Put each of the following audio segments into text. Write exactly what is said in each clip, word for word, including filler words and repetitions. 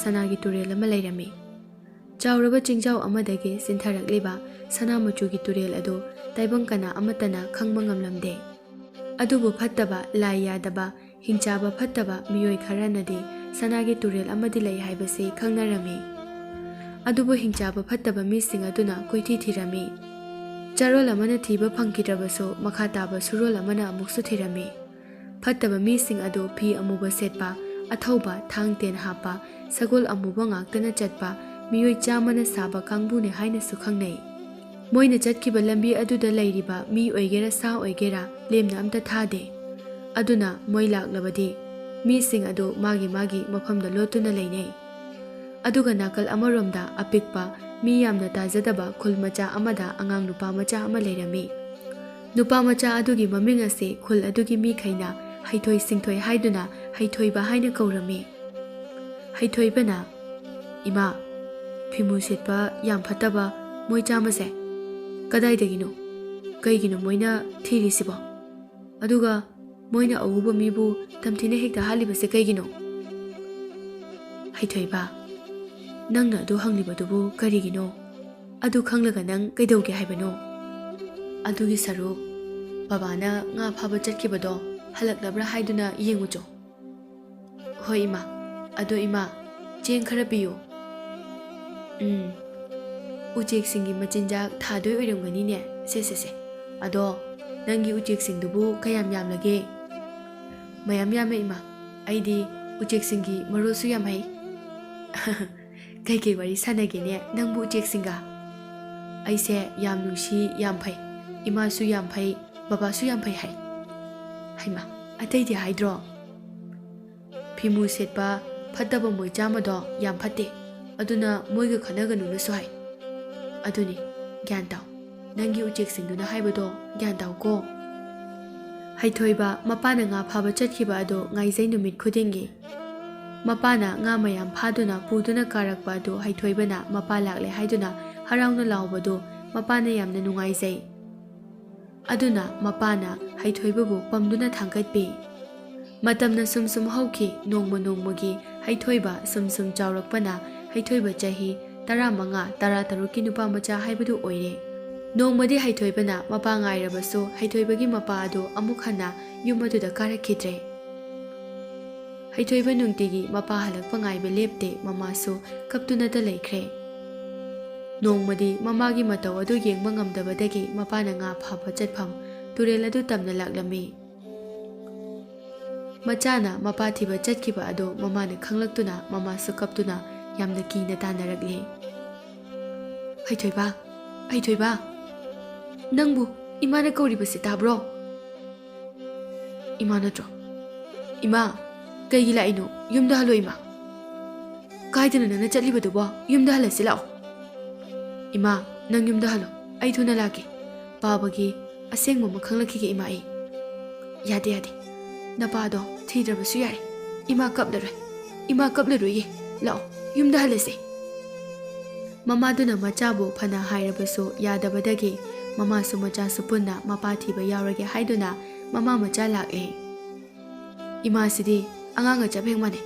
ꯁꯅꯥꯒꯤ ꯇꯨꯔꯦꯜ ꯑꯃ ꯂꯩꯔꯝꯃꯤ꯫ ꯆꯥꯎꯔꯕ ꯆꯤꯡꯖꯥꯎ ꯑꯃꯗꯒꯤ ꯆꯤꯟꯊꯔꯛꯂꯤꯕ ꯁꯅꯥ ꯃꯆꯨꯒꯤ ꯇꯨꯔꯦꯜ ꯑꯗꯨ ꯇꯥꯏꯕꯪ ꯀꯅꯥ ꯑꯃꯠꯇꯅ ꯈꯪꯕ ꯉꯝꯂꯝꯗꯦ꯫ ꯑꯗꯨꯕꯨ ꯐꯠꯇꯕ, ꯂꯥꯏ ꯌꯥꯗꯕ, ꯍꯤꯡꯆꯥꯕ ꯐꯠꯇꯕ ꯃꯤꯑꯣꯏ ꯈꯔꯅꯗꯤ ꯁꯅꯥꯒꯤ ꯇꯨꯔꯦꯜ ꯑꯃꯗꯤ ꯂꯩ ꯍꯥꯏꯕꯁꯤ ꯈꯪꯅꯔꯝꯃꯤ꯫ ꯑꯗꯨꯕꯨ ꯍꯤꯡꯆꯥꯕ ꯐꯠꯇꯕ ꯃꯤꯁꯤꯡ ꯑꯗꯨꯅ ꯀꯣꯏꯊꯤ ꯊꯤꯔꯝꯃꯤ꯫ ꯆꯥꯔꯣꯜ ꯑꯃꯅ ꯊꯤꯕ ꯐꯪꯈꯤꯗ꯭ꯔꯕꯁꯨ, ꯃꯈꯥ ꯇꯥꯕ ꯁꯨꯔꯣꯜ ꯑꯃꯅ ꯑꯃꯨꯛꯁꯨ ꯊꯤꯔꯝꯃꯤ꯫ ꯐꯠꯇꯕ ꯃꯤꯁꯤꯡ ꯑꯗꯨ ꯐꯤ ꯑꯃꯨꯕ ꯁꯦꯠꯄ, ꯑꯊꯧꯕ, ꯊꯥꯡ ꯇꯦꯟ ꯍꯥꯞꯄ, ꯁꯒꯣꯜ ꯑꯃꯨꯕ ꯉꯥꯛꯇꯅ ꯆꯠꯄ ꯃꯤꯑꯣꯏ ꯆꯥꯝꯃꯅ ꯁꯥꯕ ꯀꯥꯡꯕꯨꯅꯤ ꯍꯥꯏꯅꯁꯨ ꯈꯪꯅꯩ꯫ ꯃꯣꯏꯅ ꯆꯠꯈꯤꯕ ꯂꯝꯕꯤ ꯑꯗꯨꯗ ꯂꯩꯔꯤꯕ ꯃꯤ ꯑꯣꯏꯒꯦꯔꯥ ꯁꯥ ꯑꯣꯏꯒꯦꯔꯥ ꯂꯦꯝꯅ ꯑꯝꯇ ꯊꯥꯗꯦ꯫ ꯑꯗꯨꯅ ꯃꯣꯏ ꯂꯥꯛꯂꯕꯗꯤ ꯃꯤꯁꯤꯡ ꯑꯗꯨ ꯃꯥꯒꯤ ꯃꯥꯒꯤ ꯃꯐꯝꯗ ꯂꯣꯠꯇꯨꯅ ꯂꯩꯅꯩ꯫ ꯑꯗꯨꯒ ꯅꯥꯀꯜ ꯑꯃꯔꯣꯝꯗ ꯑꯄꯤꯛꯄ, ꯃꯤ ꯌꯥꯝꯅ ꯇꯥꯖꯗꯕ ꯈꯨꯜ ꯃꯆꯥ ꯑꯃꯗ ꯑꯉꯥꯡ ꯅꯨꯄꯥ ꯃꯆꯥ ꯑꯃ ꯂꯩꯔꯝꯃꯤ꯫ ꯅꯨꯄꯥ ꯃꯆꯥ ꯑꯗꯨꯒꯤ ꯃꯃꯤꯡ ꯑꯁꯤ ꯈꯨꯜ ꯑꯗꯨꯒꯤ ꯃꯤꯈꯩꯅ ꯍꯩꯊꯣꯏ ꯁꯤꯡꯊꯣꯏ ꯍꯥꯏꯗꯨꯅ ꯍꯩꯊꯣꯏꯕ ꯍꯥꯏꯅ ꯀꯧꯔꯝꯃꯤ꯫ ꯍꯩꯊꯣꯏꯕꯅ, "ꯏꯃꯥ, ꯐꯤꯃꯨ ꯁꯦꯠꯄ ꯌꯥꯝ ꯐꯠꯇꯕ ꯃꯣꯏ ꯆꯥꯝꯃꯁꯦ ꯀꯗꯥꯏꯗꯒꯤꯅꯣ? ꯀꯩꯒꯤꯅꯣ ꯃꯣꯏꯅ ꯊꯤꯔꯤꯁꯤꯕꯣ? ꯑꯗꯨꯒ ꯃꯣꯏꯅ ꯑꯎꯕ ꯃꯤꯕꯨ ꯇꯝꯊꯤꯅ ꯍꯦꯛꯇ ꯍꯥꯠꯂꯤꯕꯁꯦ ꯀꯩꯒꯤꯅꯣ?" ꯍꯩꯊꯣꯏꯕ, "ꯅꯪꯅ ꯑꯗꯨ ꯍꯪꯂꯤꯕꯗꯨꯕꯨ ꯀꯔꯤꯒꯤꯅꯣ? ꯑꯗꯨ ꯈꯪꯂꯒ ꯅꯪ ꯀꯩꯗꯧꯒꯦ ꯍꯥꯏꯕꯅꯣ? ꯑꯗꯨꯒꯤ ꯁꯔꯨꯛ ꯕꯕꯥꯅ ꯉꯥ ꯐꯥꯕ ꯆꯠꯈꯤꯕꯗꯣ ꯍꯜꯂꯛꯂꯕ꯭ꯔꯥ ꯍꯥꯏꯗꯨꯅ ꯌꯦꯡꯉꯨꯆꯣ꯫" "ꯍꯣꯏ ꯏꯃꯥ꯫ ꯑꯗꯣ ꯏꯃꯥ, ꯆꯦꯡ ꯈꯔ ꯄꯤꯌꯨ꯫" "ꯎꯝ, ꯎꯆꯦꯛꯁꯤꯡꯒꯤ ꯃꯆꯤꯟꯖꯥꯛ ꯊꯥꯗꯣꯏ ꯑꯣꯏꯔꯝꯒꯅꯤꯅꯦ꯫ ꯁꯦ, ꯁꯦ, ꯁꯦ꯫ ꯑꯗꯣ ꯅꯪꯒꯤ ꯎꯆꯦꯛꯁꯤꯡꯗꯨꯕꯨ ꯀꯌꯥꯝ ꯌꯥꯝꯂꯒꯦ?" "ꯃꯌꯥꯝ ꯌꯥꯝꯃꯦ ꯏꯃꯥ꯫ ꯑꯩꯗꯤ ꯎꯆꯦꯛꯁꯤꯡꯒꯤ ꯃꯔꯣꯜꯁꯨ ꯌꯥꯝ ꯍꯩ꯫" "ꯀꯩꯀꯩ ꯋꯥꯔꯤ ꯁꯥꯟꯅꯒꯦꯅꯦ ꯅꯪꯕꯨ ꯎꯆꯦꯛꯁꯤꯡꯒ?" "ꯑꯩꯁꯦ ꯌꯥꯝ ꯅꯨꯡꯁꯤ, ꯌꯥꯝ ꯐꯩ꯫ ꯏꯃꯥꯁꯨ ꯌꯥꯝ ꯐꯩ, ꯕꯕꯥꯁꯨ ꯌꯥꯝ ꯐꯩ ꯍꯥꯏ꯫" "ꯍꯩꯃꯥ, ꯑꯇꯩꯗꯤ ꯍꯥꯏꯗ꯭ꯔꯣ?" "ꯐꯤꯃꯨ ꯁꯦꯠꯄ ꯐꯠꯇꯕ ꯃꯣꯏ ꯆꯥꯝꯃꯗꯣ ꯌꯥꯝ ꯐꯠꯇꯦ, ꯑꯗꯨꯅ ꯃꯣꯏꯒ ꯈꯠꯅꯒꯅꯨꯅꯁꯨ ꯍꯥꯏ꯫" "ꯑꯗꯨꯅꯤ, ꯒ꯭ꯌꯥꯟ ꯇꯥꯎ꯫ ꯅꯪꯒꯤ ꯎꯆꯦꯛꯁꯤꯡꯗꯨꯅ ꯍꯥꯏꯕꯗꯣ ꯒ꯭ꯌꯥꯟ ꯇꯥꯎꯀꯣ꯫" ꯍꯩꯊꯣꯏꯕ ꯃꯄꯥꯅ ꯉꯥ ꯐꯥꯕ ꯆꯠꯈꯤꯕ ꯑꯗꯨ ꯉꯥꯏꯖꯩ ꯅꯨꯃꯤꯠ ꯈꯨꯗꯤꯡꯒꯤ꯫ ꯃꯄꯥꯅ ꯉꯥ ꯃꯌꯥꯝ ꯐꯥꯗꯨꯅ ꯄꯨꯗꯨꯅ ꯀꯥꯔꯛꯄ ꯑꯗꯨ ꯍꯩꯊꯣꯏꯕꯅ ꯃꯄꯥ ꯂꯥꯛꯂꯦ ꯍꯥꯏꯗꯨꯅ ꯍꯔꯥꯎꯅ ꯂꯥꯎꯕꯗꯨ ꯃꯄꯥꯅ ꯌꯥꯝꯅ ꯅꯨꯡꯉꯥꯏꯖꯩ꯫ ꯑꯗꯨꯅ ꯃꯄꯥꯅ ꯍꯩꯊꯣꯏꯕꯕꯨ ꯄꯝꯗꯨꯅ ꯊꯥꯡꯒꯠꯄꯤ꯫ ꯃꯇꯝꯅ ꯁꯨꯝ ꯁꯨꯝ ꯍꯧꯈꯤ꯫ ꯅꯣꯡꯃ ꯅꯣꯡꯃꯒꯤ ꯍꯩꯊꯣꯏꯕ ꯁꯨꯝ ꯁꯨꯝ ꯆꯥꯎꯔꯛꯄꯅ ꯍꯩꯊꯣꯏꯕ ꯆꯍꯤ ꯇꯔꯥꯃꯉꯥ, ꯇꯔꯥꯇꯔꯨꯛꯀꯤ ꯅꯨꯄꯥ ꯃꯆꯥ ꯍꯥꯏꯕꯗꯨ ꯑꯣꯏꯔꯦ꯫ ꯅꯣꯡꯃꯗꯤ ꯍꯩꯊꯣꯏꯕꯅ ꯃꯄꯥ ꯉꯥꯏꯔꯕꯁꯨ ꯍꯩꯊꯣꯏꯕꯒꯤ ꯃꯄꯥ ꯑꯗꯨ ꯑꯃꯨꯛ ꯍꯟꯅ ꯌꯨꯝ ꯑꯗꯨꯗ ꯀꯥꯔꯛꯈꯤꯗ꯭ꯔꯦ꯫ ꯍꯩꯊꯣꯏꯕ ꯅꯨꯡꯇꯤꯒꯤ ꯃꯄꯥ ꯍꯜꯂꯛꯄ ꯉꯥꯏꯕ ꯂꯦꯞꯇꯦ, ꯃꯃꯥꯁꯨ ꯀꯞꯇꯨꯅꯇ ꯂꯩꯈ꯭ꯔꯦ꯫ ꯅꯣꯡꯃꯗꯤ ꯃꯃꯥꯒꯤ ꯃꯇꯧ ꯑꯗꯨ ꯌꯦꯡꯕ ꯉꯝꯗꯕꯗꯒꯤ ꯃꯄꯥꯅ ꯉꯥ ꯐꯥꯕ ꯆꯠꯐꯝ ꯇꯨꯔꯦꯜ ꯑꯗꯨ ꯇꯝꯅ ꯂꯥꯛꯂꯝꯃꯤ꯫ ꯃꯆꯥꯅ ꯃꯄꯥ ꯊꯤꯕ ꯆꯠꯈꯤꯕ ꯑꯗꯨ ꯃꯃꯥꯅ ꯈꯪꯂꯛꯇꯨꯅ ꯃꯃꯥꯁꯨ ꯀꯞꯇꯨꯅ ꯌꯥꯝꯅ ꯀꯤꯅ ꯇꯥꯟꯅꯔꯛꯂꯦ꯫ "ꯍꯩꯊꯣꯏꯕ, ꯍꯩꯊꯣꯏꯕ, ꯅꯪꯕꯨ ꯏꯃꯥꯅ ꯀꯧꯔꯤꯕꯁꯤ ꯇꯥꯕ꯭ꯔꯣ?" "ꯏꯃꯥ ꯅꯠꯇ꯭ꯔꯣ? ꯏꯃꯥ, ꯀꯩꯒꯤ ꯂꯥꯛꯏꯅꯣ? ꯌꯨꯝꯗ ꯍꯜꯂꯣ ꯏꯃꯥ꯫ ꯀꯥꯏꯗꯅꯣ ꯅꯪꯅ ꯆꯠꯂꯤꯕꯗꯨꯕꯣ? ꯌꯨꯝꯗ ꯍꯜꯂꯁꯤ ꯂꯥꯛꯑꯣ꯫ ꯏꯃꯥ, ꯅꯪ ꯌꯨꯝꯗ ꯍꯜꯂꯣ, ꯑꯩ ꯊꯨꯅ ꯂꯥꯛꯀꯦ꯫ ꯄꯥꯕꯒꯤ ꯑꯁꯦꯡꯕ ꯑꯃ ꯈꯪꯂꯛꯈꯤꯒꯦ ꯏꯃꯥ ꯑꯩ꯫" "ꯌꯥꯗꯦ, ꯌꯥꯗꯦ, ꯅꯄꯥꯗꯣ ꯊꯤꯗ꯭ꯔꯕꯁꯨ ꯌꯥꯔꯦ꯫ ꯏꯃꯥ ꯀꯞꯂꯔꯣꯏ, ꯏꯃꯥ ꯀꯞꯂꯔꯣꯏꯌꯦ꯫ ꯂꯥꯛꯑꯣ, ꯌꯨꯝꯗ ꯍꯜꯂꯁꯦ꯫" ꯃꯃꯥꯗꯨꯅ ꯃꯆꯥꯕꯨ ꯐꯅ ꯍꯥꯏꯔꯕꯁꯨ ꯌꯥꯗꯕꯗꯒꯤ ꯃꯃꯥꯁꯨ ꯃꯆꯥꯁꯨ ꯄꯨꯟꯅ ꯃꯄꯥ ꯊꯤꯕ ꯌꯥꯎꯔꯒꯦ ꯍꯥꯏꯗꯨꯅ ꯃꯃꯥ ꯃꯆꯥ ꯂꯥꯛꯂꯦ꯫ "ꯏꯃꯥꯁꯤꯗꯤ ꯑꯉꯥꯡꯒ ꯆꯞ ꯍꯦꯛ ꯃꯥꯟꯅꯩ꯫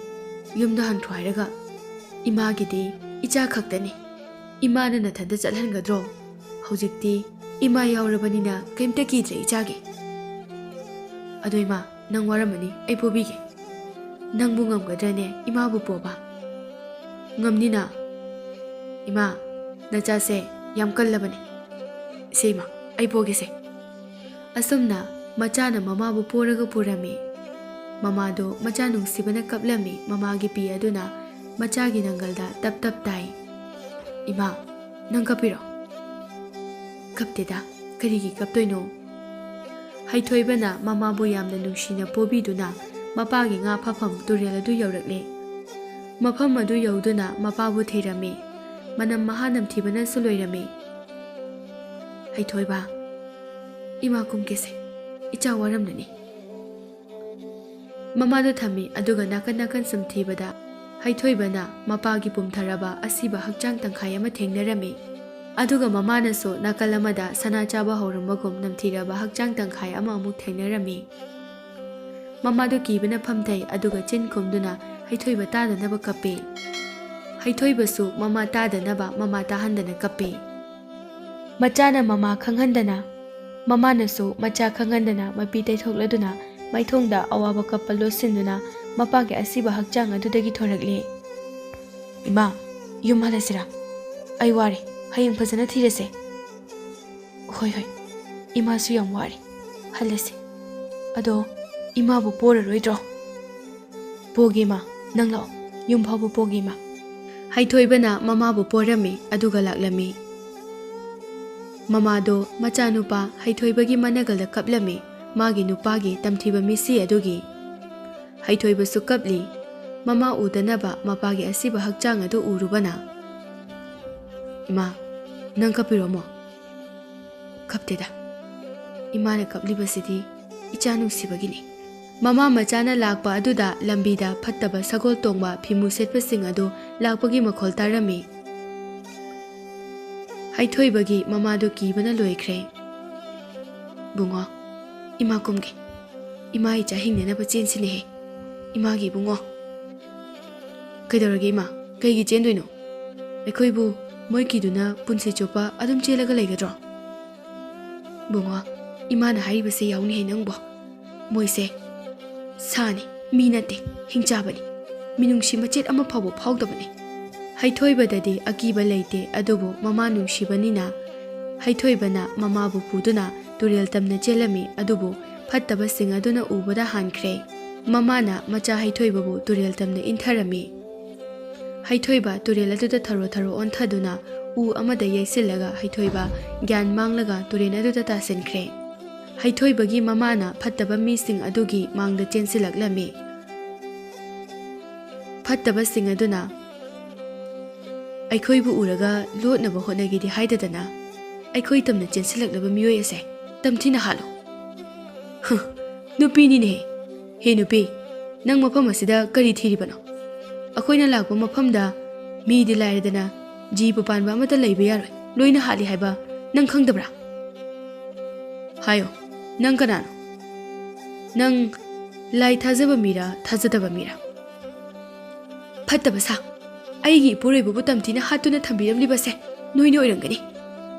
ꯌꯨꯝꯗ ꯍꯟꯈ꯭ꯔꯣ ꯍꯥꯏꯔꯒ ꯏꯃꯥꯒꯤꯗꯤ ꯏꯆꯥ ꯈꯛꯇꯅꯤ꯫ ꯏꯃꯥꯅ ꯅꯊꯟꯇ ꯆꯠꯍꯟꯒꯗ꯭ꯔꯣ? ꯍꯧꯖꯤꯛꯇꯤ ꯏꯃꯥ ꯌꯥꯎꯔꯕꯅꯤꯅ ꯀꯩꯝꯇ ꯀꯤꯗ꯭ꯔꯦ ꯏꯆꯥꯒꯤ꯫ ꯑꯗꯣ ꯏꯃꯥ, ꯅꯪ ꯋꯥꯔꯝꯃꯅꯤ, ꯑꯩ ꯄꯣꯕꯤꯒꯦ꯫ ꯅꯪꯕꯨ ꯉꯝꯒꯗ꯭ꯔꯅꯦ ꯏꯃꯥꯕꯨ ꯄꯣꯕ?" "ꯉꯝꯅꯤꯅ꯫ ꯏꯃꯥ, ꯅꯆꯥꯁꯦ ꯌꯥꯝ ꯀꯜꯂꯕꯅꯤ꯫ ꯁꯦ ꯏꯃꯥ, ꯑꯩ ꯄꯣꯒꯦꯁꯦ꯫" ꯑꯁꯨꯝꯅ ꯃꯆꯥꯅ ꯃꯃꯥꯕꯨ ꯄꯣꯔꯒ ꯄꯨꯔꯝꯃꯤ꯫ ꯃꯃꯥꯗꯨ ꯃꯆꯥ ꯅꯨꯡꯁꯤꯕꯅ ꯀꯞꯂꯝꯃꯤ꯫ ꯃꯃꯥꯒꯤ ꯄꯤ ꯑꯗꯨꯅ ꯃꯆꯥꯒꯤ ꯅꯪꯒꯜꯗ ꯇꯞ ꯇꯞ ꯇꯥꯏ꯫ "ꯏꯃꯥ, ꯅꯪ ꯀꯞꯄꯤꯔꯣ?" "ꯀꯞꯇꯦꯗ, ꯀꯔꯤꯒꯤ ꯀꯞꯇꯣꯏꯅꯣ?" ꯍꯩꯊꯣꯏꯕꯅ ꯃꯃꯥꯕꯨ ꯌꯥꯝꯅ ꯅꯨꯡꯁꯤꯅ ꯄꯣꯕꯤꯗꯨꯅ ꯃꯄꯥꯒꯤ ꯉꯥ ꯐꯥꯐꯝ ꯇꯨꯔꯦꯜ ꯑꯗꯨ ꯌꯧꯔꯛꯂꯦ꯫ ꯃꯐꯝ ꯑꯗꯨ ꯌꯧꯗꯨꯅ ꯃꯄꯥꯕꯨ ꯊꯤꯔꯝꯃꯤ꯫ ꯃꯅꯝ ꯃꯍꯥ ꯅꯝꯊꯤꯕꯅꯁꯨ ꯂꯣꯏꯔꯝꯃꯤ꯫ "ꯍꯩꯊꯣꯏꯕ, ꯏꯃꯥ ꯀꯨꯝꯒꯦꯁꯦ, ꯏꯆꯥ ꯋꯥꯔꯝꯂꯅꯤ꯫" ꯃꯃꯥꯗꯨ ꯊꯝꯃꯤ, ꯑꯗꯨꯒ ꯅꯥꯀꯟ ꯅꯥꯀꯟ ꯁꯨꯝ ꯊꯤꯕꯗ ꯍꯩꯊꯣꯏꯕꯅ ꯃꯄꯥꯒꯤ ꯄꯨꯝꯊꯔꯕ ꯑꯁꯤꯕ ꯍꯛꯆꯥꯡ ꯇꯪꯈꯥꯏ ꯑꯃ ꯊꯦꯡꯅꯔꯝꯃꯤ꯫ ꯑꯗꯨꯒ ꯃꯃꯥꯅꯁꯨ ꯅꯥꯀꯜ ꯑꯃꯗ ꯁꯅꯥ ꯆꯥꯕ ꯍꯧꯔꯝꯕꯒꯨꯝ ꯅꯝꯊꯤꯔꯕ ꯍꯛꯆꯥꯡ ꯇꯪꯈꯥꯏ ꯑꯃ ꯑꯃꯨꯛ ꯊꯦꯡꯅꯔꯝꯃꯤ꯫ ꯃꯃꯥꯗꯨ ꯀꯤꯕꯅ ꯐꯝꯊꯩ, ꯑꯗꯨꯒ ꯆꯤꯟ ꯈꯨꯝꯗꯨꯅ ꯍꯩꯊꯣꯏꯕ ꯇꯥꯗꯅꯕ ꯀꯞꯄꯦ꯫ ꯍꯩꯊꯣꯏꯕꯁꯨ ꯃꯃꯥ ꯇꯥꯗꯅꯕ ꯃꯃꯥ ꯇꯥꯍꯟꯗꯅ ꯀꯞꯄꯦ꯫ ꯃꯆꯥꯅ ꯃꯃꯥ ꯈꯪꯍꯟꯗꯅ, ꯃꯃꯥꯅꯁꯨ ꯃꯆꯥ ꯈꯪꯍꯟꯗꯅ ꯃꯄꯤ ꯇꯩꯊꯣꯛꯂꯗꯨꯅ ꯃꯥꯏꯊꯣꯡꯗ ꯑꯋꯥꯕ ꯀꯞꯄ ꯂꯣꯠꯁꯤꯟꯗꯨꯅ ꯃꯄꯥꯒꯤ ꯑꯁꯤꯕ ꯍꯛꯆꯥꯡ ꯑꯗꯨꯗꯒꯤ ꯊꯣꯔꯛꯂꯦ꯫ "ꯏꯃꯥ, ꯌꯨꯝ ꯍꯜꯂꯁꯤꯔꯥ? ꯑꯩ ꯋꯥꯔꯦ꯫ ꯍꯌꯦꯡ ꯐꯖꯅ ꯊꯤꯔꯁꯦ꯫" "ꯍꯣꯏ, ꯍꯣꯏ꯫ ꯏꯃꯥꯁꯨ ꯌꯥꯝ ꯋꯥꯔꯦ꯫ ꯍꯜꯂꯁꯤ꯫ ꯑꯗꯣ ꯏꯃꯥꯕꯨ ꯄꯣꯔꯔꯣꯏꯗ꯭ꯔꯣ?" "ꯄꯣꯒꯦ ꯏꯃꯥ, ꯅꯪ ꯂꯥꯛꯑꯣ꯫ ꯌꯨꯝ ꯐꯥꯎꯕ ꯄꯣꯒꯦ ꯏꯃꯥ꯫" ꯍꯩꯊꯣꯏꯕꯅ ꯃꯃꯥꯕꯨ ꯄꯣꯔꯝꯃꯤ, ꯑꯗꯨꯒ ꯂꯥꯛꯂꯝꯃꯤ꯫ ꯃꯃꯥꯗꯣ ꯃꯆꯥꯅꯨꯄꯥ ꯍꯩꯊꯣꯏꯕꯒꯤ ꯃꯅꯒꯜꯗ ꯀꯞꯂꯝꯃꯤ, ꯃꯥꯒꯤ ꯅꯨꯄꯥꯒꯤ ꯇꯝꯊꯤꯕ ꯃꯤꯠꯁꯤ ꯑꯗꯨꯒꯤ꯫ ꯍꯩꯊꯣꯏꯕꯁꯨ ꯀꯞꯂꯤ꯫ ꯃꯃꯥ ꯎꯗꯅꯕ ꯃꯄꯥꯒꯤ ꯑꯁꯤꯕ ꯍꯛꯆꯥꯡ ꯑꯗꯨ ꯎꯔꯨꯕꯅ, "ꯏꯃꯥ, ꯅꯪ ꯀꯞꯄꯤꯔꯣꯃꯣ?" "ꯀꯞꯇꯦꯗ꯫ ꯏꯃꯥꯅ ꯀꯞꯂꯤꯕꯁꯤꯗꯤ ꯏꯆꯥ ꯅꯨꯡꯁꯤꯕꯒꯤꯅꯤ꯫" ꯃꯃꯥ ꯃꯆꯥꯅ ꯂꯥꯛꯄ ꯑꯗꯨꯗ ꯂꯝꯕꯤꯗ ꯐꯠꯇꯕ ꯁꯒꯣꯜ ꯇꯣꯡꯕ ꯐꯤꯃꯨ ꯁꯦꯠꯄꯁꯤꯡ ꯑꯗꯨ ꯂꯥꯛꯄꯒꯤ ꯃꯈꯣꯜ ꯇꯥꯔꯝꯃꯤ꯫ ꯍꯩꯊꯣꯏꯕꯒꯤ ꯃꯃꯥꯗꯨ ꯀꯤꯕꯅ ꯂꯣꯏꯈ꯭ꯔꯦ꯫ "ꯕꯨꯡꯉꯣ, ꯏꯃꯥ ꯀꯨꯝꯒꯦ꯫ ꯏꯃꯥ ꯏꯆꯥ ꯍꯤꯡꯅꯅꯕ ꯆꯦꯟꯁꯤꯅꯦꯍꯦ꯫ ꯏꯃꯥꯒꯤ ꯏꯕꯨꯡꯉꯣ꯫" "ꯀꯩꯗꯧꯔꯒꯦ ꯏꯃꯥ? ꯀꯩꯒꯤ ꯆꯦꯟꯗꯣꯏꯅꯣ? ꯑꯩꯈꯣꯏꯕꯨ ꯃꯣꯏ ꯀꯤꯗꯨꯅ ꯄꯨꯟꯁꯤ ꯆꯨꯞꯄ ꯑꯗꯨꯝ ꯆꯦꯜꯂꯒ ꯂꯩꯒꯗ꯭ꯔꯣ?" "ꯕꯨꯡꯉꯣ, ꯏꯃꯥꯅ ꯍꯥꯏꯔꯤꯕꯁꯦ ꯌꯥꯎꯅꯤꯍꯦ ꯅꯪꯕꯣ꯫ ꯃꯣꯏꯁꯦ ꯁꯥꯅꯤ, ꯃꯤ ꯅꯠꯇꯦ, ꯍꯤꯡꯆꯥꯕꯅꯤ꯫ ꯃꯤꯅꯨꯡꯁꯤ ꯃꯆꯦꯠ ꯑꯃ ꯐꯥꯎꯕ ꯐꯥꯎꯗꯕꯅꯤ꯫" ꯍꯩꯊꯣꯏꯕꯗꯗꯤ ꯑꯀꯤꯕ ꯂꯩꯇꯦ, ꯑꯗꯨꯕꯨ ꯃꯃꯥ ꯅꯨꯡꯁꯤꯕꯅꯤꯅ ꯍꯩꯊꯣꯏꯕꯅ ꯃꯃꯥꯕꯨ ꯄꯨꯗꯨꯅ ꯇꯨꯔꯦꯜ ꯇꯝꯅ ꯆꯦꯜꯂꯝꯃꯤ, ꯑꯗꯨꯕꯨ ꯐꯠꯇꯕꯁꯤꯡ ꯑꯗꯨꯅ ꯎꯕꯗ ꯍꯥꯟꯈ꯭ꯔꯦ꯫ ꯃꯃꯥꯅ ꯃꯆꯥ ꯍꯩꯊꯣꯏꯕꯕꯨ ꯇꯨꯔꯦꯜ ꯇꯝꯅ ꯏꯟꯊꯔꯝꯃꯤ꯫ ꯍꯩꯊꯣꯏꯕ ꯇꯨꯔꯦꯜ ꯑꯗꯨꯗ ꯊꯔꯣ ꯊꯔꯣ ꯑꯣꯟꯊꯗꯨꯅ ꯎ ꯑꯃꯗ ꯌꯩꯁꯤꯜꯂꯒ ꯍꯩꯊꯣꯏꯕ ꯒ꯭ꯌꯥꯟ ꯃꯥꯡꯂꯒ ꯇꯨꯔꯦꯜ ꯑꯗꯨꯗ ꯇꯥꯁꯤꯟꯈ꯭ꯔꯦ꯫ ꯍꯩꯊꯣꯏꯕꯒꯤ ꯃꯃꯥꯅ ꯐꯠꯇꯕ ꯃꯤꯁꯤꯡ ꯑꯗꯨꯒꯤ ꯃꯥꯡꯗ ꯆꯦꯟꯁꯤꯜꯂꯛꯂꯝꯃꯤ꯫ ꯐꯠꯇꯕꯁꯤꯡ ꯑꯗꯨꯅ ꯑꯩꯈꯣꯏꯕꯨ ꯎꯔꯒ ꯂꯣꯠꯅꯕ ꯍꯣꯠꯅꯒꯦꯗꯤ ꯍꯥꯏꯗꯗꯅ ꯑꯩꯈꯣꯏ ꯇꯝꯅ ꯆꯦꯟꯁꯤꯜꯂꯛꯂꯕ ꯃꯤꯑꯣꯏ ꯑꯁꯦ ꯇꯝꯊꯤꯅ ꯍꯥꯠꯂꯨ꯫ "ꯍ, ꯅꯨꯄꯤꯅꯤꯅꯦꯍꯦ꯫ ꯍꯦ ꯅꯨꯄꯤ, ꯅꯪ ꯃꯐꯝ ꯑꯁꯤꯗ ꯀꯔꯤ ꯊꯤꯔꯤꯕꯅꯣ? ꯑꯩꯈꯣꯏꯅ ꯂꯥꯛꯄ ꯃꯐꯝꯗ ꯃꯤꯗꯤ ꯂꯥꯏꯔꯗꯅ ꯖꯤꯕ ꯄꯥꯟꯕ ꯑꯃꯠꯇ ꯂꯩꯕ ꯌꯥꯔꯣꯏ, ꯂꯣꯏꯅ ꯍꯥꯠꯂꯤ ꯍꯥꯏꯕ ꯅꯪ ꯈꯪꯗꯕ꯭ꯔꯥ? ꯍꯥꯏꯌꯣ, ꯅꯪ ꯀꯅꯥꯅꯣ? ꯅꯪ ꯂꯥꯏ ꯊꯥꯖꯕ ꯃꯤꯔꯥ, ꯊꯥꯖꯗꯕ ꯃꯤꯔꯥ?" ꯐꯠꯇꯕ ꯁꯥ, ꯑꯩꯒꯤ ꯏꯄꯨꯔꯣꯏꯕꯕꯨ ꯇꯝꯊꯤꯅ ꯍꯥꯠꯇꯨꯅ ꯊꯝꯕꯤꯔꯝꯂꯤꯕꯁꯦ ꯅꯣꯏꯅ ꯑꯣꯏꯔꯝꯒꯅꯤ꯫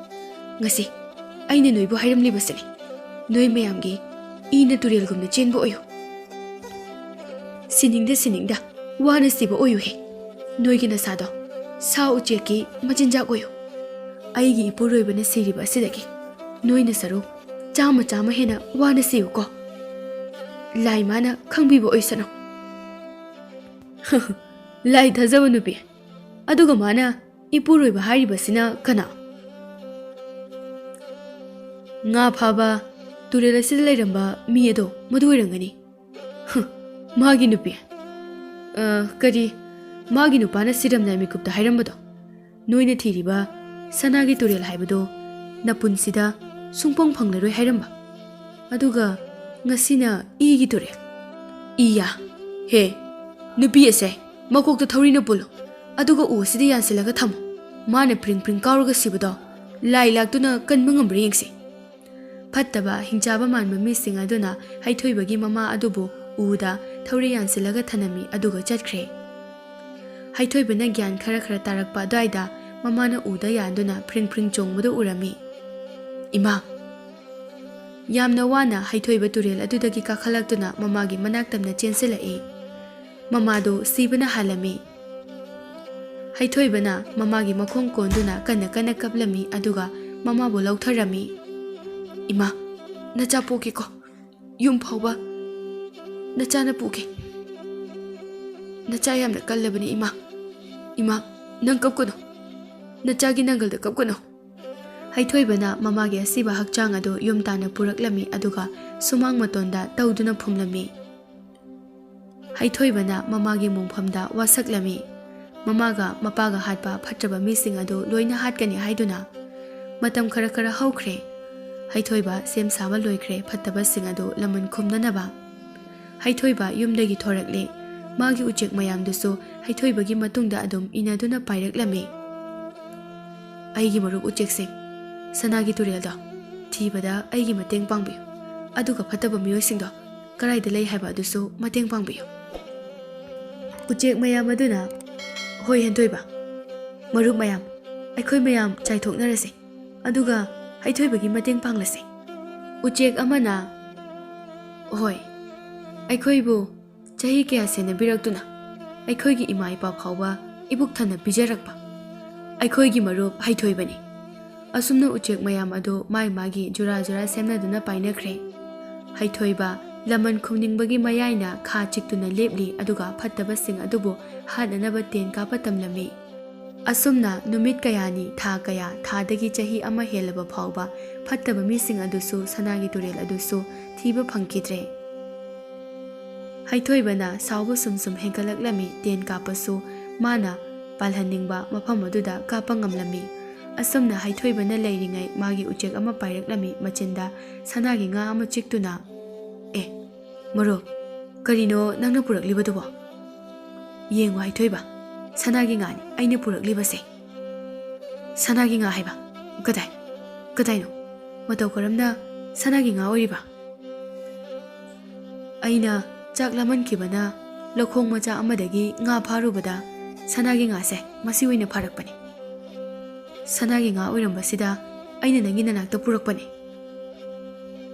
ꯉꯁꯤ ꯑꯩꯅ ꯅꯣꯏꯕꯨ ꯍꯥꯏꯔꯝꯂꯤꯕꯁꯤꯅꯤ, ꯅꯣꯏ ꯃꯌꯥꯝꯒꯤ ꯏꯅ ꯇꯨꯔꯦꯜꯒꯨꯝꯅ ꯆꯦꯟꯕ ꯑꯣꯏꯌꯨ꯫ ꯁꯤꯅꯤꯡꯗ ꯁꯤꯅꯤꯡꯗ ꯋꯥꯅ ꯁꯤꯕ ꯑꯣꯏꯌꯨꯍꯦ꯫ ꯅꯣꯏꯒꯤ ꯅꯁꯥꯗꯣ ꯁꯥ ꯎꯆꯦꯛꯀꯤ ꯃꯆꯤꯟꯖꯥꯛ ꯑꯣꯏꯌꯨ꯫ ꯑꯩꯒꯤ ꯏꯄꯨꯔꯣꯏꯕꯅ ꯁꯤꯔꯤꯕ ꯑꯁꯤꯗꯒꯤ ꯅꯣꯏꯅ ꯁꯔꯨꯛ ꯆꯥꯝꯃ ꯆꯥꯝꯃ ꯍꯦꯟꯅ ꯋꯥꯅ ꯁꯤꯌꯨꯀꯣ꯫ ꯂꯥꯏ ꯃꯥꯅ ꯈꯪꯕꯤꯕ ꯑꯣꯏꯁꯅꯨ꯫ ꯂꯥꯏ ꯊꯥꯖꯕ ꯅꯨꯄꯤ꯫ ꯑꯗꯨꯒ ꯃꯥꯅ ꯏꯄꯨꯔꯣꯏꯕ ꯍꯥꯏꯔꯤꯕꯁꯤꯅ ꯀꯅꯥ? ꯉꯥ ꯐꯥꯕ ꯇꯨꯔꯦꯜ ꯑꯁꯤꯗ ꯂꯩꯔꯝꯕ ꯃꯤ ꯑꯗꯣ ꯃꯗꯨ ꯑꯣꯏꯔꯝꯒꯅꯤ꯫ ꯍ, ꯃꯥꯒꯤ ꯅꯨꯄꯤ꯫ ꯑ, ꯀꯔꯤ? ꯃꯥꯒꯤ ꯅꯨꯄꯥꯅ ꯁꯤꯔꯝꯗꯥꯏ ꯃꯤꯀꯨꯞꯇ ꯍꯥꯏꯔꯝꯕꯗꯣ? ꯅꯣꯏꯅ ꯊꯤꯔꯤꯕ ꯁꯅꯥꯒꯤ ꯇꯨꯔꯦꯜ ꯍꯥꯏꯕꯗꯣ ꯅꯄꯨꯟꯁꯤꯗ ꯁꯨꯡꯐꯪ ꯐꯪꯂꯔꯣꯏ ꯍꯥꯏꯔꯝꯕ꯫ ꯑꯗꯨꯒ ꯉꯁꯤꯅ ꯏꯒꯤ ꯇꯨꯔꯦꯜ꯫ ꯏꯌꯥ, ꯍꯦ, ꯅꯨꯄꯤ ꯑꯁꯦ ꯃꯀꯣꯛꯇ ꯊꯧꯔꯤꯅ ꯄꯨꯜꯂꯨ, ꯑꯗꯨꯒ ꯎ ꯑꯁꯤꯗ ꯌꯥꯟꯁꯤꯜꯂꯒ ꯊꯝꯃꯨ꯫ ꯃꯥꯅ ꯄ꯭ꯔꯤꯡ ꯄ꯭ꯔꯤꯡ ꯀꯥꯎꯔꯒ ꯁꯤꯕꯗꯣ ꯂꯥꯏ ꯂꯥꯛꯇꯨꯅ ꯀꯟꯕ ꯉꯝꯕ꯭ꯔꯥ ꯌꯦꯡꯁꯤ꯫ ꯐꯠꯇꯕ ꯍꯤꯡꯆꯥꯕ ꯃꯥꯟꯕ ꯃꯤꯁꯤꯡ ꯑꯗꯨꯅ ꯍꯩꯊꯣꯏꯕꯒꯤ ꯃꯃꯥ ꯑꯗꯨꯕꯨ ꯎꯗ ꯊꯧꯔꯤ ꯌꯥꯟꯁꯤꯜꯂꯒ ꯊꯅꯝꯃꯤ, ꯑꯗꯨꯒ ꯆꯠꯈ꯭ꯔꯦ꯫ ꯍꯩꯊꯣꯏꯕꯅ ꯒ꯭ꯌꯥꯟ ꯈꯔ ꯈꯔ ꯇꯥꯔꯛꯄ ꯑꯗꯨꯋꯥꯏꯗ ꯃꯃꯥꯅ ꯎꯗ ꯌꯥꯟꯗꯨꯅ ꯄ꯭ꯔꯤꯡ ꯄ꯭ꯔꯤꯡ ꯆꯣꯡꯕꯗꯨ ꯎꯔꯝꯃꯤ꯫ "ꯏꯃꯥ!" ꯌꯥꯝꯅ ꯋꯥꯅ ꯍꯩꯊꯣꯏꯕ ꯇꯨꯔꯦꯜ ꯑꯗꯨꯗꯒꯤ ꯀꯥꯈꯠꯂꯛꯇꯨꯅ ꯃꯃꯥꯒꯤ ꯃꯅꯥꯛ ꯇꯝꯅ ꯆꯦꯟꯁꯤꯜꯂꯛꯏ꯫ ꯃꯃꯥꯗꯨ ꯁꯤꯕꯅ ꯍꯥꯜꯂꯝꯃꯤ꯫ ꯍꯩꯊꯣꯏꯕꯅ ꯃꯃꯥꯒꯤ ꯃꯈꯣꯡ ꯀꯣꯟꯗꯨꯅ ꯀꯟꯅ ꯀꯟꯅ ꯀꯞꯂꯝꯃꯤ, ꯑꯗꯨꯒ ꯃꯃꯥꯕꯨ ꯂꯧꯊꯔꯝꯃꯤ꯫ "ꯏꯃꯥ, ꯅꯆꯥ ꯄꯣꯛꯀꯦꯀꯣ, ꯌꯨꯝ ꯐꯥꯎꯕ ꯅꯆꯥꯅ ꯄꯨꯒꯦ꯫ ꯅꯆꯥ ꯌꯥꯝꯅ ꯀꯜꯂꯕꯅꯤ, ꯏꯃꯥ꯫ ꯏꯃꯥ, ꯅꯪ ꯀꯞꯀꯅꯨ꯫ ꯅꯆꯥꯒꯤ ꯅꯪꯒꯜꯗ ꯀꯞꯀꯅꯨ꯫" ꯍꯩꯊꯣꯏꯕꯅ ꯃꯃꯥꯒꯤ ꯑꯁꯤꯕ ꯍꯛꯆꯥꯡ ꯑꯗꯨ ꯌꯨꯝ ꯇꯥꯟꯅ ꯄꯨꯔꯛꯂꯝꯃꯤ, ꯑꯗꯨꯒ ꯁꯨꯃꯥꯡ ꯃꯇꯣꯟꯗ ꯇꯧꯗꯨꯅ ꯐꯨꯝꯂꯝꯃꯤ꯫ ꯍꯩꯊꯣꯏꯕꯅ ꯃꯃꯥꯒꯤ ꯃꯣꯡꯐꯝꯗ ꯋꯥꯁꯛꯂꯝꯃꯤ꯫ ꯃꯃꯥꯒ ꯃꯄꯥꯒ ꯍꯥꯠꯄ ꯐꯠꯇ꯭ꯔꯕ ꯃꯤꯁꯤꯡ ꯑꯗꯨ ꯂꯣꯏꯅ ꯍꯥꯠꯀꯅꯤ ꯍꯥꯏꯗꯨꯅ꯫ ꯃꯇꯝ ꯈꯔ ꯈꯔ ꯍꯧꯈ꯭ꯔꯦ꯫ ꯍꯩꯊꯣꯏꯕ ꯁꯦꯝ ꯁꯥꯕ ꯂꯣꯏꯈ꯭ꯔꯦ, ꯐꯠꯇꯕꯁꯤꯡ ꯑꯗꯨ ꯂꯃꯟ ꯈꯨꯝꯅꯅꯕ꯫ ꯍꯩꯊꯣꯏꯕ ꯌꯨꯝꯗꯒꯤ ꯊꯣꯔꯛꯂꯦ꯫ ꯃꯥꯒꯤ ꯎꯆꯦꯛ ꯃꯌꯥꯝꯗꯨꯁꯨ ꯍꯩꯊꯣꯏꯕꯒꯤ ꯃꯇꯨꯡꯗ ꯑꯗꯨꯝ ꯏꯟꯅꯗꯨꯅ ꯄꯥꯏꯔꯛꯂꯝꯃꯤ꯫ "ꯑꯩꯒꯤ ꯃꯔꯨꯞ ꯎꯆꯦꯛꯁꯤꯡ, ꯁꯅꯥꯒꯤ ꯇꯨꯔꯦꯜꯗꯣ ꯊꯤꯕꯗ ꯑꯩꯒꯤ ꯃꯇꯦꯡ ꯄꯥꯡꯕꯤꯌꯨ, ꯑꯗꯨꯒ ꯐꯠꯇꯕ ꯃꯤꯑꯣꯏꯁꯤꯡꯗꯣ ꯀꯗꯥꯏꯗ ꯂꯩ ꯍꯥꯏꯕ ꯑꯗꯨꯁꯨ ꯃꯇꯦꯡ ꯄꯥꯡꯕꯤꯌꯨ꯫" ꯎꯆꯦꯛ ꯃꯌꯥꯝ ꯑꯗꯨꯅ, "ꯍꯣꯏ, ꯍꯦꯟꯊꯣꯏꯕ, ꯃꯔꯨꯞ ꯃꯌꯥꯝ, ꯑꯩꯈꯣꯏ ꯃꯌꯥꯝ ꯆꯥꯏꯊꯣꯛꯅꯔꯁꯦ, ꯑꯗꯨꯒ ꯍꯩꯊꯣꯏꯕꯒꯤ ꯃꯇꯦꯡ ꯄꯥꯡꯂꯁꯦ"꯫ ꯎꯆꯦꯛ ꯑꯃꯅ, "ꯍꯣꯏ, ꯑꯩꯈꯣꯏꯕꯨ ꯆꯍꯤ ꯀꯌꯥ ꯁꯦꯟꯅꯕꯤꯔꯛꯇꯨꯅ ꯑꯩꯈꯣꯏꯒꯤ ꯏꯃꯥ ꯏꯄꯥ ꯐꯥꯎꯕ ꯏꯕꯨꯛ ꯊꯟꯅ ꯄꯤꯖꯔꯛꯄ ꯑꯩꯈꯣꯏꯒꯤ ꯃꯔꯨꯞ ꯍꯩꯊꯣꯏꯕꯅꯤ"꯫ ꯑꯁꯨꯝꯅ ꯎꯆꯦꯛ ꯃꯌꯥꯝ ꯑꯗꯨ ꯃꯥꯏ ꯃꯥꯒꯤ ꯖꯨꯔꯥ ꯖꯨꯔꯥ ꯁꯦꯝꯅꯗꯨꯅ ꯄꯥꯏꯅꯈ꯭ꯔꯦ꯫ ꯍꯩꯊꯣꯏꯕ ꯂꯃꯟ ꯈꯨꯝꯅꯤꯡꯕꯒꯤ ꯃꯌꯥꯏꯅ ꯈꯥ ꯆꯤꯛꯇꯨꯅ ꯂꯦꯞꯂꯤ, ꯑꯗꯨꯒ ꯐꯠꯇꯕꯁꯤꯡ ꯑꯗꯨꯕꯨ ꯍꯥꯠꯅꯅꯕ ꯇꯦꯟ ꯀꯥꯞꯄ ꯇꯝꯂꯝꯃꯤ꯫ ꯑꯁꯨꯝꯅ ꯅꯨꯃꯤꯠ ꯀꯌꯥꯅꯤ, ꯊꯥ ꯀꯌꯥ, ꯊꯥꯗꯒꯤ ꯆꯍꯤ ꯑꯃ ꯍꯦꯜꯂꯕ ꯐꯥꯎꯕ ꯐꯠꯇꯕ ꯃꯤꯁꯤꯡ ꯑꯗꯨꯁꯨ ꯁꯅꯥꯒꯤ ꯇꯨꯔꯦꯜ ꯑꯗꯨꯁꯨ ꯊꯤꯕ ꯐꯪꯈꯤꯗ꯭ꯔꯦ꯫ ꯍꯩꯊꯣꯏꯕꯅ ꯁꯥꯎꯕ ꯁꯨꯝ ꯁꯨꯝ ꯍꯦꯟꯒꯠꯂꯛꯂꯝꯃꯤ꯫ ꯇꯦꯟ ꯀꯥꯞꯄꯁꯨ ꯃꯥꯅ ꯄꯥꯜꯍꯟꯅꯤꯡꯕ ꯃꯐꯝ ꯑꯗꯨꯗ ꯀꯥꯞꯄ ꯉꯝꯂꯝꯃꯤ꯫ ꯑꯁꯨꯝꯅ ꯍꯩꯊꯣꯏꯕꯅ ꯂꯩꯔꯤꯉꯩ ꯃꯥꯒꯤ ꯎꯆꯦꯛ ꯑꯃ ꯄꯥꯏꯔꯛꯂꯝꯃꯤ꯫ ꯃꯆꯤꯟꯗ ꯁꯅꯥꯒꯤ ꯉꯥ ꯑꯃ ꯆꯤꯛꯇꯨꯅ, "ꯑꯦ, ꯃꯔꯨꯞ, ꯀꯔꯤꯅꯣ ꯅꯪꯅ ꯄꯨꯔꯛꯂꯤꯕꯗꯨꯕꯣ? ꯌꯦꯡꯉꯨ ꯍꯩꯊꯣꯏꯕ, ꯁꯅꯥꯒꯤ ꯉꯥꯅꯤ ꯑꯩꯅ ꯄꯨꯔꯛꯂꯤꯕꯁꯦ"꯫ "ꯁꯅꯥꯒꯤ ꯉꯥ ꯍꯥꯏꯕ? ꯀꯗꯥꯏ? ꯀꯗꯥꯏꯅꯣ? ꯃꯇꯧ ꯀꯔꯝꯅ ꯁꯅꯥꯒꯤ ꯉꯥ ꯑꯣꯏꯔꯤꯕ?" "ꯑꯩꯅ ꯆꯥꯛ ꯂꯥꯝꯍꯟꯈꯤꯕꯅ ꯂꯧꯈꯣꯡ ꯃꯆꯥ ꯑꯃꯗꯒꯤ ꯉꯥ ꯐꯥꯔꯨꯕꯗ ꯁꯅꯥꯒꯤ ꯉꯥꯁꯦ ꯃꯁꯤ ꯑꯣꯏꯅ ꯐꯥꯔꯛꯄꯅꯤ꯫ ꯁꯅꯥꯒꯤ ꯉꯥ ꯑꯣꯏꯔꯝꯕꯁꯤꯗ ꯑꯩꯅ ꯅꯪꯒꯤ ꯅꯅꯥꯛꯇ ꯄꯨꯔꯛꯄꯅꯤ꯫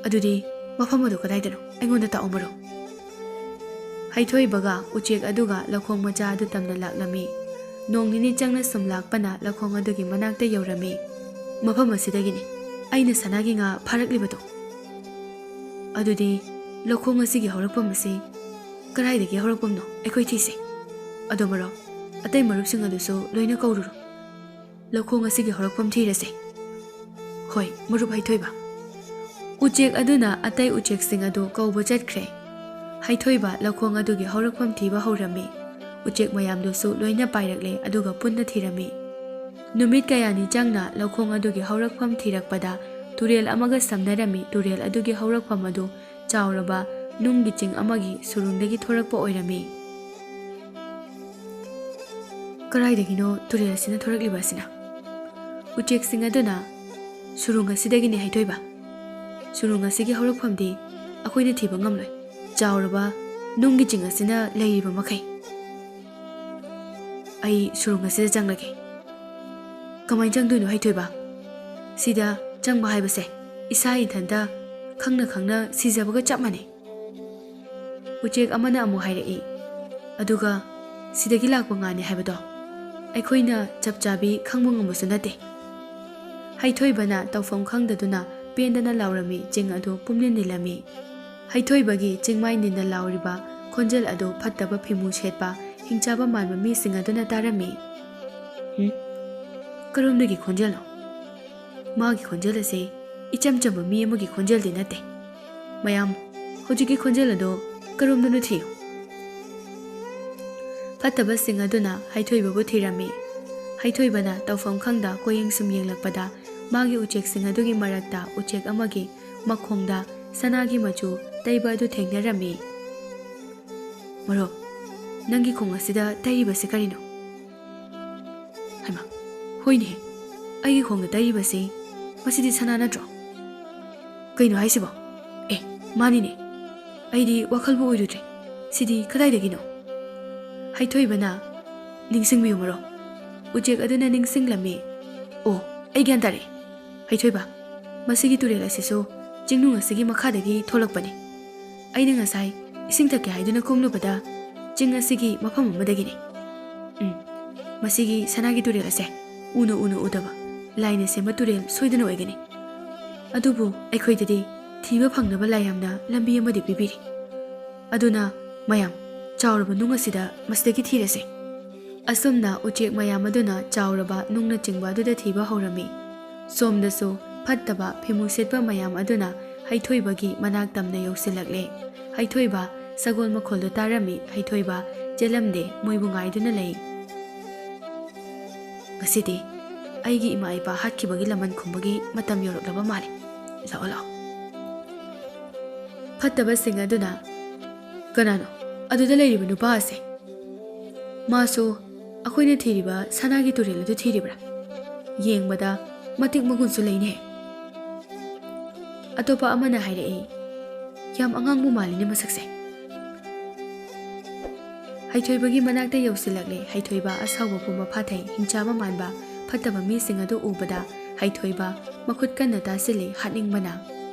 ꯑꯗꯨꯗꯤ ꯃꯐꯝ ꯑꯗꯨ ꯀꯗꯥꯏꯗꯅꯣ? ꯑꯩꯉꯣꯟꯗ ꯇꯥꯛꯑꯣ ꯃꯔꯨꯞ"꯫ ꯍꯩꯊꯣꯏꯕꯒ ꯎꯆꯦꯛ ꯑꯗꯨꯒ ꯂꯧꯈꯣꯡ ꯃꯆꯥ ꯑꯗꯨ ꯇꯝꯅ ꯂꯥꯛꯂꯝꯃꯤ꯫ ꯅꯣꯡ ꯅꯤꯅꯤ ꯆꯪꯅ ꯁꯨꯝ ꯂꯥꯛꯄꯅ ꯂꯧꯈꯣꯡ ꯑꯗꯨꯒꯤ ꯃꯅꯥꯛꯇ ꯌꯧꯔꯝꯃꯤ꯫ "ꯃꯐꯝ ꯑꯁꯤꯗꯒꯤꯅꯤ ꯑꯩꯅ ꯁꯅꯥꯒꯤ ꯉꯥ ꯐꯥꯔꯛꯂꯤꯕꯗꯣ"꯫ "ꯑꯗꯨꯗꯤ ꯂꯧꯈꯣꯡ ꯑꯁꯤꯒꯤ ꯍꯧꯔꯛꯐꯝ ꯑꯁꯤ ꯀꯗꯥꯏꯗꯒꯤ ꯍꯧꯔꯛꯐꯝꯅꯣ ꯑꯩꯈꯣꯏ ꯊꯤꯁꯦ꯫ ꯑꯗꯣ ꯃꯔꯨꯞ, ꯑꯇꯩ ꯃꯔꯨꯞꯁꯤꯡ ꯑꯗꯨꯁꯨ ꯂꯣꯏꯅ ꯀꯧꯔꯨꯔꯣ꯫ ꯂꯧꯈꯣꯡ ꯑꯁꯤꯒꯤ ꯍꯧꯔꯛꯐꯝ ꯊꯤꯔꯁꯦ"꯫ "ꯍꯣꯏ, ꯃꯔꯨꯞ ꯍꯩꯊꯣꯏꯕ"꯫ ꯎꯆꯦꯛ ꯑꯗꯨꯅ ꯑꯇꯩ ꯎꯆꯦꯛꯁꯤꯡ ꯑꯗꯨ ꯀꯧꯕ ꯆꯠꯈ꯭ꯔꯦ꯫ ꯍꯩꯊꯣꯏꯕ ꯂꯧꯈꯣꯡ ꯑꯗꯨꯒꯤ ꯍꯧꯔꯛꯐꯝ ꯊꯤꯕ ꯍꯧꯔꯝꯃꯤ꯫ ꯎꯆꯦꯛ ꯃꯌꯥꯝꯗꯨꯁꯨ ꯂꯣꯏꯅ ꯄꯥꯏꯔꯛꯂꯦ, ꯑꯗꯨꯒ ꯄꯨꯟꯅ ꯊꯤꯔꯝꯃꯤ꯫ ꯅꯨꯃꯤꯠ ꯀꯌꯥꯅꯤ ꯆꯪꯅ ꯂꯧꯈꯣꯡ ꯑꯗꯨꯒꯤ ꯍꯧꯔꯛꯐꯝ ꯊꯤꯔꯛꯄꯗ ꯇꯨꯔꯦꯜ ꯑꯃꯒ ꯁꯝꯅꯔꯝꯃꯤ꯫ ꯇꯨꯔꯦꯜ ꯑꯗꯨꯒꯤ ꯍꯧꯔꯛꯐꯝ ꯑꯗꯨ ꯆꯥꯎꯔꯕ ꯅꯨꯡꯒꯤ ꯆꯤꯡ ꯑꯃꯒꯤ ꯁꯨꯔꯨꯡꯗꯒꯤ ꯊꯣꯔꯛꯄ ꯑꯣꯏꯔꯝꯃꯤ꯫ "ꯀꯗꯥꯏꯗꯒꯤꯅꯣ ꯇꯨꯔꯦꯜ ꯑꯁꯤꯅ ꯊꯣꯔꯛꯂꯤꯕ ꯑꯁꯤꯅ?" ꯎꯆꯦꯛꯁꯤꯡ ꯑꯗꯨꯅ, "ꯁꯨꯔꯨꯡ ꯑꯁꯤꯗꯒꯤꯅꯤ ꯍꯩꯊꯣꯏꯕ꯫ ꯁꯨꯔꯨꯡ ꯑꯁꯤꯒꯤ ꯍꯧꯔꯛꯐꯝꯗꯤ ꯑꯩꯈꯣꯏꯅ ꯊꯤꯕ ꯉꯝꯂꯣꯏ, ꯆꯥꯎꯔꯕ ꯅꯨꯡꯒꯤ ꯆꯤꯡ ꯑꯁꯤꯅ ꯂꯩꯔꯤꯕ ꯃꯈꯩ"꯫ ꯑꯩ ꯁꯨꯔꯨꯡ ꯑꯁꯤꯗ ꯆꯪꯂꯒꯦ꯫ ꯀꯃꯥꯏꯅ ꯆꯪꯗꯣꯏꯅꯣ ꯍꯩꯊꯣꯏꯕ? ꯁꯤꯗ ꯆꯪꯕ ꯍꯥꯏꯕꯁꯦ ꯏꯁꯥ ꯏꯊꯟꯇ ꯈꯪꯅ ꯈꯪꯅ ꯁꯤꯖꯕꯒ ꯆꯞ ꯃꯥꯟꯅꯩ꯫ ꯎꯆꯦꯛ ꯑꯃꯅ ꯑꯃꯨꯛ ꯍꯥꯏꯔꯛꯏ, "ꯑꯗꯨꯒ ꯁꯤꯗꯒꯤ ꯂꯥꯛꯄ ꯉꯥꯅꯤ ꯍꯥꯏꯕꯗꯣ ꯑꯩꯈꯣꯏꯅ ꯆꯞ ꯆꯥꯕꯤ ꯈꯪꯕ ꯉꯝꯕꯁꯨ ꯅꯠꯇꯦ꯫" ꯍꯩꯊꯣꯏꯕꯅ ꯇꯧꯐꯝ ꯈꯪꯗꯗꯨꯅ ꯄꯦꯟꯗꯅ ꯂꯥꯎꯔꯝꯃꯤ, ꯆꯤꯡ ꯑꯗꯨ ꯄꯨꯝꯅꯤꯟ ꯅꯤꯜꯂꯝꯃꯤ꯫ ꯍꯩꯊꯣꯏꯕꯒꯤ ꯆꯤꯡꯃꯥꯏ ꯅꯤꯟꯅ ꯂꯥꯎꯔꯤꯕ ꯈꯣꯟꯖꯦꯜ ꯑꯗꯨ ꯐꯠꯇꯕ ꯐꯤꯃꯨ ꯁꯦꯠꯄ ꯍꯤꯡꯆꯥꯕ ꯃꯥꯟꯕ ꯃꯤꯁꯤꯡ ꯑꯗꯨꯅ ꯇꯥꯔꯝꯃꯤ꯫ "ꯍꯨꯝ? ꯀꯔꯣꯝꯗꯒꯤ ꯈꯣꯟꯖꯦꯜꯅꯣ? ꯃꯥꯒꯤ ꯈꯣꯟꯖꯦꯜ ꯑꯁꯤ ꯏꯆꯝ ꯆꯝꯕ ꯃꯤ ꯑꯃꯒꯤ ꯈꯣꯟꯖꯦꯜꯗꯤ ꯅꯠꯇꯦ꯫ ꯃꯌꯥꯝ, ꯍꯧꯖꯤꯛꯀꯤ ꯈꯣꯟꯖꯦꯜ ꯑꯗꯨ ꯀꯔꯣꯝꯗꯅꯣ ꯊꯤꯌꯨ꯫" ꯐꯠꯇꯕꯁꯤꯡ ꯑꯗꯨꯅ ꯍꯩꯊꯣꯏꯕꯕꯨ ꯊꯤꯔꯝꯃꯤ꯫ ꯍꯩꯊꯣꯏꯕꯅ ꯇꯧꯐꯝ ꯈꯪꯗ ꯀꯣꯌꯦꯡ ꯁꯨꯝ ꯌꯦꯡꯂꯛꯄꯗ ꯃꯥꯒꯤ ꯎꯆꯦꯛꯁꯤꯡ ꯑꯗꯨꯒꯤ ꯃꯔꯛꯇ ꯎꯆꯦꯛ ꯑꯃꯒꯤ ꯃꯈꯣꯡꯗ ꯁꯅꯥꯒꯤ ꯃꯆꯨ ꯇꯩꯕ ꯑꯗꯨ ꯊꯦꯡꯅꯔꯝꯃꯤ꯫ "ꯃꯔꯨꯞ, ꯅꯪꯒꯤ ꯈꯣꯡ ꯑꯁꯤꯗ ꯇꯩꯔꯤꯕꯁꯤ ꯀꯔꯤꯅꯣ?" "ꯍꯩꯃꯥ, ꯍꯣꯏꯅꯦ, ꯑꯩꯒꯤ ꯈꯣꯡꯗ ꯇꯩꯔꯤꯕꯁꯤ, ꯃꯁꯤꯗꯤ ꯁꯅꯥ ꯅꯠꯇ꯭ꯔꯣ? ꯀꯩꯅꯣ ꯍꯥꯏꯁꯤꯕꯣ? ꯑꯦ, ꯃꯥꯅꯤꯅꯦ, ꯑꯩꯗꯤ ꯋꯥꯈꯜꯕꯨ ꯑꯣꯏꯔꯨꯗ꯭ꯔꯦ꯫ ꯁꯤꯗꯤ ꯀꯗꯥꯏꯗꯒꯤꯅꯣ?" ꯍꯩꯊꯣꯏꯕꯅ, "ꯅꯤꯡꯁꯤꯡꯕꯤꯌꯨ ꯃꯔꯨꯞ꯫" ꯎꯆꯦꯛ ꯑꯗꯨꯅ ꯅꯤꯡꯁꯤꯡꯂꯝꯃꯤ꯫ "ꯑꯣ, ꯑꯩ ꯒ꯭ꯌꯥꯟ ꯇꯥꯔꯦ꯫ ꯍꯩꯊꯣꯏꯕ, ꯃꯁꯤꯒꯤ ꯇꯨꯔꯦꯜ ꯑꯁꯤꯁꯨ ꯆꯤꯡꯅꯨꯡ ꯑꯁꯤꯒꯤ ꯃꯈꯥꯗꯒꯤ ꯊꯣꯛꯂꯛꯄꯅꯤ꯫ ꯑꯩꯅ ꯉꯁꯥꯏ ꯏꯁꯤꯡ ꯊꯛꯀꯦ ꯍꯥꯏꯗꯨꯅ ꯀꯨꯝꯂꯨꯕꯗ ꯆꯤꯡ ꯑꯁꯤꯒꯤ ꯃꯐꯝ ꯑꯃꯗꯒꯤꯅꯤ꯫ ꯎꯝ, ꯃꯁꯤꯒꯤ ꯁꯅꯥꯒꯤ ꯇꯨꯔꯦꯜ ꯑꯁꯦ ꯎꯅ ꯎꯅ ꯎꯗꯕ ꯂꯥꯏꯅ ꯁꯦꯝꯕ ꯇꯨꯔꯦꯜ ꯁꯣꯏꯗꯅ ꯑꯣꯏꯒꯅꯤ꯫ ꯑꯗꯨꯕꯨ ꯑꯩꯈꯣꯏꯗꯗꯤ ꯊꯤꯕ ꯐꯪꯅꯕ ꯂꯥꯏꯌꯥꯝꯅ ꯂꯝꯕꯤ ꯑꯃꯗꯤ ꯄꯤꯕꯤꯔꯤ꯫ ꯑꯗꯨꯅ ꯃꯌꯥꯝ, ꯆꯥꯎꯔꯕ ꯅꯨꯡ ꯑꯁꯤꯗ ꯃꯁꯤꯗꯒꯤ ꯊꯤꯔꯁꯦ꯫" ꯑꯁꯨꯝꯅ ꯎꯆꯦꯛ ꯃꯌꯥꯝ ꯑꯗꯨꯅ ꯆꯥꯎꯔꯕ ꯅꯨꯡꯅꯆꯤꯡꯕ ꯑꯗꯨꯗ ꯊꯤꯕ ꯍꯧꯔꯝꯃꯤ꯫ ꯁꯣꯝꯗꯁꯨ ꯐꯠꯇꯕ ꯐꯤꯃꯨ ꯁꯦꯠꯄ ꯃꯌꯥꯝ ꯑꯗꯨꯅ ꯍꯩꯊꯣꯏꯕꯒꯤ ꯃꯅꯥꯛ ꯇꯝꯅ ꯌꯧꯁꯤꯜꯂꯛꯂꯦ꯫ ꯍꯩꯊꯣꯏꯕ ꯁꯒꯣꯜ ꯃꯈꯣꯜꯗꯨ ꯇꯥꯔꯝꯃꯤ꯫ ꯍꯩꯊꯣꯏꯕ ꯆꯦꯜꯂꯝꯗꯦ, ꯃꯣꯏꯕꯨ ꯉꯥꯏꯗꯨꯅ ꯂꯩ꯫ "ꯉꯁꯤꯗꯤ ꯑꯩꯒꯤ ꯏꯃꯥ ꯏꯄꯥ ꯍꯥꯠꯈꯤꯕꯒꯤ ꯂꯃꯟ ꯈꯨꯝꯕꯒꯤ ꯃꯇꯝ ꯌꯧꯔꯛꯂꯕ ꯃꯥꯜꯂꯦ꯫ ꯂꯥꯛꯑꯣ, ꯂꯥꯛꯑꯣ꯫" ꯐꯠꯇꯕꯁꯤꯡ ꯑꯗꯨꯅ, "ꯀꯅꯥꯅꯣ ꯑꯗꯨꯗ ꯂꯩꯔꯤꯕ ꯅꯨꯄꯥ ꯑꯁꯦ? ꯃꯥꯁꯨ ꯑꯩꯈꯣꯏꯅ ꯊꯤꯔꯤꯕ ꯁꯅꯥꯒꯤ ꯇꯨꯔꯦꯜ ꯑꯗꯨ ꯊꯤꯔꯤꯕ꯭ꯔꯥ? ꯌꯦꯡꯕꯗ ꯃꯇꯤꯛ ꯃꯒꯨꯟꯁꯨ ꯂꯩꯅꯦ꯫" ꯑꯇꯣꯞꯄ ꯑꯃꯅ ꯍꯥꯏꯔꯛꯏ, "ꯌꯥꯝ ꯑꯉꯥꯡꯕ ꯃꯥꯜꯂꯤꯅꯦ ꯃꯁꯛꯁꯦ꯫" ꯍꯩꯊꯣꯏꯕꯒꯤ ꯃꯅꯥꯛꯇ ꯌꯧꯁꯤꯜꯂꯛꯂꯦ꯫ ꯍꯩꯊꯣꯏꯕ ꯑꯁꯥꯎꯕ ꯄꯨꯝꯕ ꯐꯥꯊꯩ꯫ ꯍꯤꯡꯆꯥꯕ ꯃꯥꯟꯕ ꯐꯠꯇꯕ ꯃꯤꯁꯤꯡ ꯑꯗꯨ ꯎꯕꯗ ꯍꯩꯊꯣꯏꯕ ꯃꯈꯨꯠ ꯀꯟꯅ ꯇꯥꯁꯤꯜꯂꯤ, ꯍꯥꯠꯅꯤꯡꯕꯅ꯫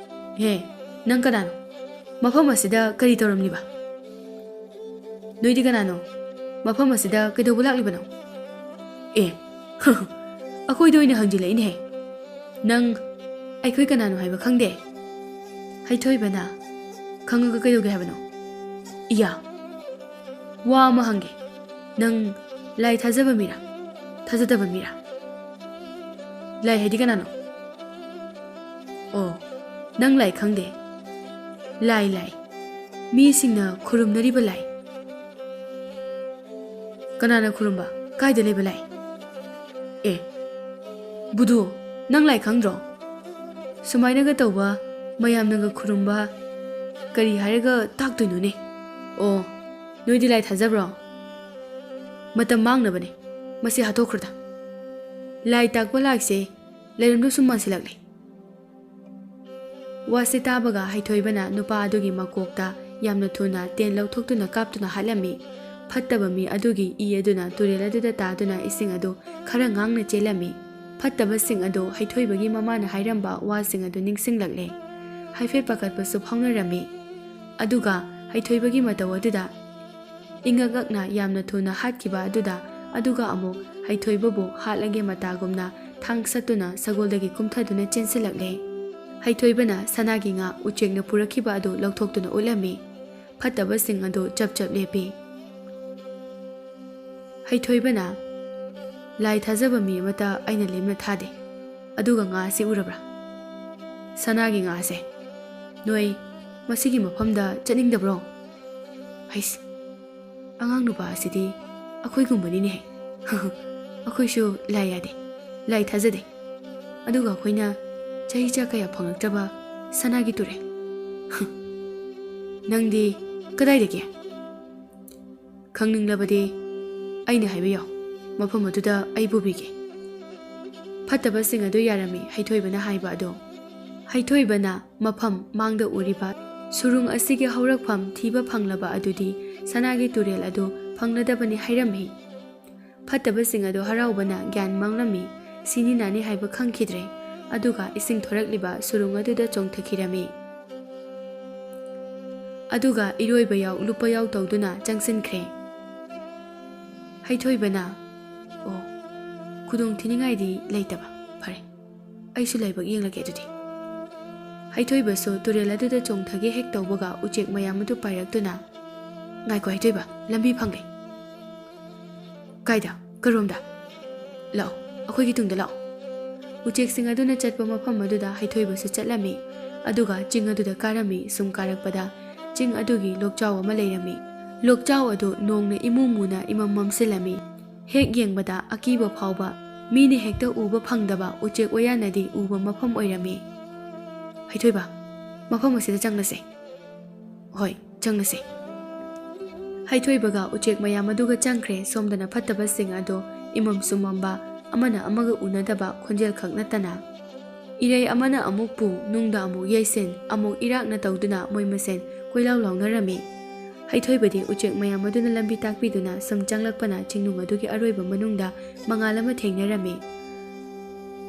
"ꯍꯦ, ꯅꯪ ꯀꯅꯥꯅꯣ? ꯃꯐꯝ ꯑꯁꯤꯗ ꯀꯔꯤ ꯇꯧꯔꯝꯂꯤꯕ? ꯅꯣꯏꯗꯤ ꯀꯅꯥꯅꯣ? ꯃꯐꯝ ꯑꯁꯤꯗ ꯀꯩꯗꯧꯕ ꯂꯥꯛꯂꯤꯕꯅꯣ?" "ꯑꯦ, ꯑꯩꯈꯣꯏꯗ ꯑꯣꯏꯅ ꯍꯪꯖꯤꯜꯂꯛꯏꯅꯦꯍꯦ꯫ ꯅꯪ ꯑꯩꯈꯣꯏ ꯀꯅꯥꯅꯣ ꯍꯥꯏꯕ ꯈꯪꯗꯦ?" ꯍꯩꯊꯣꯏꯕꯅ, "ꯈꯪꯉꯒ ꯀꯩꯗꯧꯒꯦ ꯍꯥꯏꯕꯅꯣ?" "ꯏꯌꯥ, ꯋꯥ ꯑꯃ ꯍꯪꯒꯦ꯫ ꯅꯪ ꯂꯥꯏ ꯊꯥꯖꯕ ꯃꯤꯔꯥ? ꯊꯥꯖꯗꯕ ꯃꯤꯔꯥ? ꯂꯥꯏ ꯍꯥꯏꯗꯤ ꯀꯅꯥꯅꯣ? ꯑꯣ, ꯅꯪ ꯂꯥꯏ ꯈꯪꯗꯦ? ꯂꯥꯏ, ꯂꯥꯏ꯫ ꯃꯤꯁꯤꯡꯅ ꯈꯨꯔꯨꯝꯅꯔꯤꯕ ꯂꯥꯏ꯫ ꯀꯅꯥꯅ ꯈꯨꯔꯨꯝꯕ? ꯀꯥꯏꯗ ꯂꯩꯕ ꯂꯥꯏ?" "ꯑꯦ, ꯕꯨꯙꯨ, ꯅꯪ ꯂꯥꯏ ꯈꯪꯗ꯭ꯔꯣ? ꯁꯨꯃꯥꯏꯅꯒ ꯇꯧꯕ, ꯃꯌꯥꯝꯅꯒ ꯈꯨꯔꯨꯝꯕ, ꯀꯔꯤ ꯍꯥꯏꯔꯒ ꯇꯥꯛꯇꯣꯏꯅꯣꯅꯦ? ꯑꯣ, ꯅꯣꯏꯗꯤ ꯂꯥꯏ ꯊꯥꯖꯕ꯭ꯔꯣ? ꯃꯇꯝ ꯃꯥꯡꯅꯕꯅꯦ꯫ ꯃꯁꯤ ꯍꯥꯠꯇꯣꯛꯈ꯭ꯔꯣꯗ꯫ ꯂꯥꯏ ꯇꯥꯛꯄ ꯂꯥꯛꯁꯦ ꯂꯩꯔꯝꯗꯧ ꯁꯨꯝ ꯃꯥꯟꯁꯤꯜꯂꯛꯂꯦ꯫" ꯋꯥꯁꯦ ꯇꯥꯕꯒ ꯍꯩꯊꯣꯏꯕꯅ ꯅꯨꯄꯥ ꯑꯗꯨꯒꯤ ꯃꯀꯣꯛꯇ ꯌꯥꯝꯅ ꯊꯨꯅ ꯇꯦꯟ ꯂꯧꯊꯣꯛꯇꯨꯅ ꯀꯥꯞꯇꯨꯅ ꯍꯥꯠꯂꯝꯃꯤ꯫ ꯐꯠꯇꯕ ꯃꯤ ꯑꯗꯨꯒꯤ ꯏ ꯑꯗꯨꯅ ꯇꯨꯔꯦꯜ ꯑꯗꯨꯗ ꯇꯥꯗꯨꯅ ꯏꯁꯤꯡ ꯑꯗꯨ ꯈꯔ ꯉꯥꯡꯅ ꯆꯦꯜꯂꯝꯃꯤ꯫ ꯐꯠꯇꯕꯁꯤꯡ ꯑꯗꯨ ꯍꯩꯊꯣꯏꯕꯒꯤ ꯃꯃꯥꯅ ꯍꯥꯏꯔꯝꯕ ꯋꯥꯁꯤꯡ ꯑꯗꯨ ꯅꯤꯡꯁꯤꯡꯂꯛꯂꯦ꯫ ꯍꯥꯏꯐꯦꯠ ꯄꯥꯈꯠꯄꯁꯨ ꯐꯥꯎꯅꯔꯝꯃꯤ꯫ ꯑꯗꯨꯒ ꯍꯩꯊꯣꯏꯕꯒꯤ ꯃꯇꯧ ꯑꯗꯨꯗ ꯏꯉꯛ ꯉꯛꯅ ꯌꯥꯝꯅ ꯊꯨꯅ ꯍꯥꯠꯈꯤꯕ ꯑꯗꯨꯗ, ꯑꯗꯨꯒ ꯑꯃꯨꯛ ꯍꯩꯊꯣꯏꯕꯕꯨ ꯍꯥꯠꯂꯒꯦ ꯃꯇꯥꯒꯨꯝꯅ ꯊꯥꯡ ꯁꯠꯇꯨꯅ ꯁꯒꯣꯜꯗꯒꯤ ꯀꯨꯝꯊꯗꯨꯅ ꯆꯦꯟꯁꯤꯜꯂꯛꯂꯦ꯫ ꯍꯩꯊꯣꯏꯕꯅ ꯁꯅꯥꯒꯤ ꯉꯥ ꯎꯆꯦꯛꯅ ꯄꯨꯔꯛꯈꯤꯕ ꯑꯗꯨ ꯂꯧꯊꯣꯛꯇꯨꯅ ꯎꯠꯂꯝꯃꯤ꯫ ꯐꯠꯇꯕꯁꯤꯡ ꯑꯗꯨ ꯆꯞ ꯆꯞ ꯂꯦꯞꯄꯤ꯫ ꯍꯩꯊꯣꯏꯕꯅ, "ꯂꯥꯏ ꯊꯥꯖꯕ ꯃꯤ ꯑꯃꯠꯇ ꯑꯩꯅ ꯂꯦꯝꯅ ꯊꯥꯗꯦ꯫ ꯑꯗꯨꯒ ꯉꯥ ꯑꯁꯤ ꯎꯔꯕ꯭ꯔꯥ? ꯁꯅꯥꯒꯤ ꯉꯥ ꯑꯁꯦ꯫ ꯅꯣꯏ ꯃꯁꯤꯒꯤ ꯃꯐꯝꯗ ꯆꯠꯅꯤꯡꯗꯕ꯭ꯔꯣ?" ꯍꯩꯁ, ꯑꯉꯥꯡ ꯅꯨꯄꯥ ꯑꯁꯤꯗꯤ ꯑꯩꯈꯣꯏꯒꯨꯝꯕꯅꯤꯅꯦꯍꯦ꯫ ꯑꯩꯈꯣꯏꯁꯨ ꯂꯥꯏ ꯌꯥꯗꯦ, ꯂꯥꯏ ꯊꯥꯖꯗꯦ꯫ ꯑꯗꯨꯒ ꯑꯩꯈꯣꯏꯅ ꯆꯍꯤ ꯆꯥ ꯀꯌꯥ ꯐꯪꯂꯛꯇ꯭ꯔꯕ ꯁꯅꯥꯒꯤ ꯇꯨꯔꯦꯜ꯫ ꯅꯪꯗꯤ ꯀꯗꯥꯏꯗꯒꯤ? ꯈꯪꯅꯤꯡꯂꯕꯗꯤ ꯑꯩꯅ ꯍꯥꯏꯕ ꯌꯥꯎ, ꯃꯐꯝ ꯑꯗꯨꯗ ꯑꯩ ꯄꯨꯕꯤꯒꯦ꯫ ꯐꯠꯇꯕꯁꯤꯡ ꯑꯗꯨ ꯌꯥꯔꯝꯃꯤ ꯍꯩꯊꯣꯏꯕꯅ ꯍꯥꯏꯕ ꯑꯗꯨ꯫ ꯍꯩꯊꯣꯏꯕꯅ ꯃꯐꯝ ꯃꯥꯡꯗ ꯎꯔꯤꯕ ꯁꯨꯔꯨꯡ ꯑꯁꯤꯒꯤ ꯍꯧꯔꯛꯐꯝ ꯊꯤꯕ ꯐꯪꯂꯕ ꯑꯗꯨꯗꯤ ꯁꯅꯥꯒꯤ ꯇꯨꯔꯦꯜ ꯑꯗꯨ ꯐꯪꯂꯗꯕꯅꯤ ꯍꯥꯏꯔꯝꯃꯤ꯫ ꯐꯠꯇꯕꯁꯤꯡ ꯑꯗꯨ ꯍꯔꯥꯎꯕꯅ ꯒ꯭ꯌꯥꯟ ꯃꯥꯡꯂꯝꯃꯤ꯫ ꯁꯤꯅꯤ ꯅꯥꯅꯤ ꯍꯥꯏꯕ ꯈꯪꯈꯤꯗ꯭ꯔꯦ꯫ ꯑꯗꯨꯒ ꯏꯁꯤꯡ ꯊꯣꯔꯛꯂꯤꯕ ꯁꯨꯔꯨꯡ ꯑꯗꯨꯗ ꯆꯣꯡꯊꯈꯤꯔꯝꯃꯤ꯫ ꯑꯗꯨꯒ ꯏꯔꯣꯏꯕ ꯌꯥꯎ ꯂꯨꯞꯄ ꯌꯥꯎ ꯇꯧꯗꯨꯅ ꯆꯪꯁꯤꯟꯈ꯭ꯔꯦ꯫ ꯍꯩꯊꯣꯏꯕꯅ, "ꯑꯣ, ꯈꯨꯗꯣꯡ ꯊꯤꯅꯤꯡꯉꯥꯏꯗꯤ ꯂꯩꯇꯕ꯫ ꯐꯔꯦ, ꯑꯩꯁꯨ ꯂꯥꯏꯕꯛ ꯌꯦꯡꯂꯒꯦ ꯑꯗꯨꯗꯤ꯫" ꯍꯩꯊꯣꯏꯕꯁꯨ ꯇꯨꯔꯦꯜ ꯑꯗꯨꯗ ꯆꯣꯡꯊꯒꯦ ꯍꯦꯛ ꯇꯧꯕꯒ ꯎꯆꯦꯛ ꯃꯌꯥꯝ ꯑꯗꯨ ꯄꯥꯏꯔꯛꯇꯨꯅ, "ꯉꯥꯏꯈꯣ ꯍꯩꯊꯣꯏꯕ, ꯂꯝꯕꯤ ꯐꯪꯂꯦ꯫" "ꯀꯥꯏꯗ? ꯀꯔꯣꯝꯗ?" "ꯂꯥꯛꯑꯣ, ꯑꯩꯈꯣꯏꯒꯤ ꯇꯨꯡꯗ ꯂꯥꯛꯑꯣ꯫" ꯎꯆꯦꯛꯁꯤꯡ ꯑꯗꯨꯅ ꯆꯠꯄ ꯃꯐꯝ ꯑꯗꯨꯗ ꯍꯩꯊꯣꯏꯕꯁꯨ ꯆꯠꯂꯝꯃꯤ꯫ ꯑꯗꯨꯒ ꯆꯤꯡ ꯑꯗꯨꯗ ꯀꯥꯔꯝꯃꯤ꯫ ꯁꯨꯝ ꯀꯥꯔꯛꯄꯗ ꯆꯤꯡ ꯑꯗꯨꯒꯤ ꯂꯣꯛꯆꯥꯎ ꯑꯃ ꯂꯩꯔꯝꯃꯤ꯫ ꯂꯣꯛꯆꯥꯎ ꯑꯗꯨ ꯅꯣꯡꯅ ꯏꯃꯨ ꯃꯨꯅ ꯏꯃꯝ ꯃꯝꯁꯤꯜꯂꯝꯃꯤ꯫ ꯍꯦꯛ ꯌꯦꯡꯕꯗ ꯑꯀꯤꯕ ꯐꯥꯎꯕ, ꯃꯤꯅ ꯍꯦꯛꯇ ꯎꯕ ꯐꯪꯗꯕ ꯎꯆꯦꯛ ꯋꯥꯌꯥꯅꯗꯤ ꯎꯕ ꯃꯐꯝ ꯑꯣꯏꯔꯝꯃꯤ꯫ "ꯍꯩꯊꯣꯏꯕ, ꯃꯐꯝ ꯑꯁꯤꯗ ꯆꯪꯂꯁꯦ꯫" "ꯍꯣꯏ, ꯆꯪꯂꯁꯦ꯫" ꯍꯩꯊꯣꯏꯕꯒ ꯎꯆꯦꯛ ꯃꯌꯥꯝ ꯑꯗꯨꯒ ꯆꯪꯈ꯭ꯔꯦ꯫ ꯁꯣꯝꯗꯅ ꯐꯠꯇꯕꯁꯤꯡ ꯑꯗꯣ ꯏꯃꯝ ꯁꯨꯃꯝꯕ, ꯑꯃꯅ ꯑꯃꯒ ꯎꯅꯗꯕ ꯈꯣꯟꯖꯦꯜ ꯈꯛ ꯅꯠꯇꯅ꯫ ꯏꯔꯩ ꯑꯃꯅ ꯑꯃꯨꯛ ꯄꯨ, ꯅꯨꯡꯗ ꯑꯃꯨꯛ ꯌꯩꯁꯤꯟ, ꯑꯃꯨꯛ ꯏꯔꯥꯛꯅ ꯇꯧꯗꯨꯅ ꯃꯣꯏ ꯃꯁꯦꯟ ꯀꯣꯏꯂꯥꯎ ꯂꯥꯎꯅꯔꯝꯃꯤ꯫ ꯍꯩꯊꯣꯏꯕꯗꯤ ꯎꯆꯦꯛ ꯃꯌꯥꯝ ꯑꯗꯨꯅ ꯂꯝꯕꯤ ꯇꯥꯛꯄꯤꯗꯨꯅ ꯁꯨꯝ ꯆꯪꯂꯛꯄꯅ ꯆꯤꯡꯅꯨꯡ ꯑꯗꯨꯒꯤ ꯑꯔꯣꯏꯕ ꯃꯅꯨꯡꯗ ꯃꯉꯥꯜ ꯑꯃ ꯊꯦꯡꯅꯔꯝꯃꯤ꯫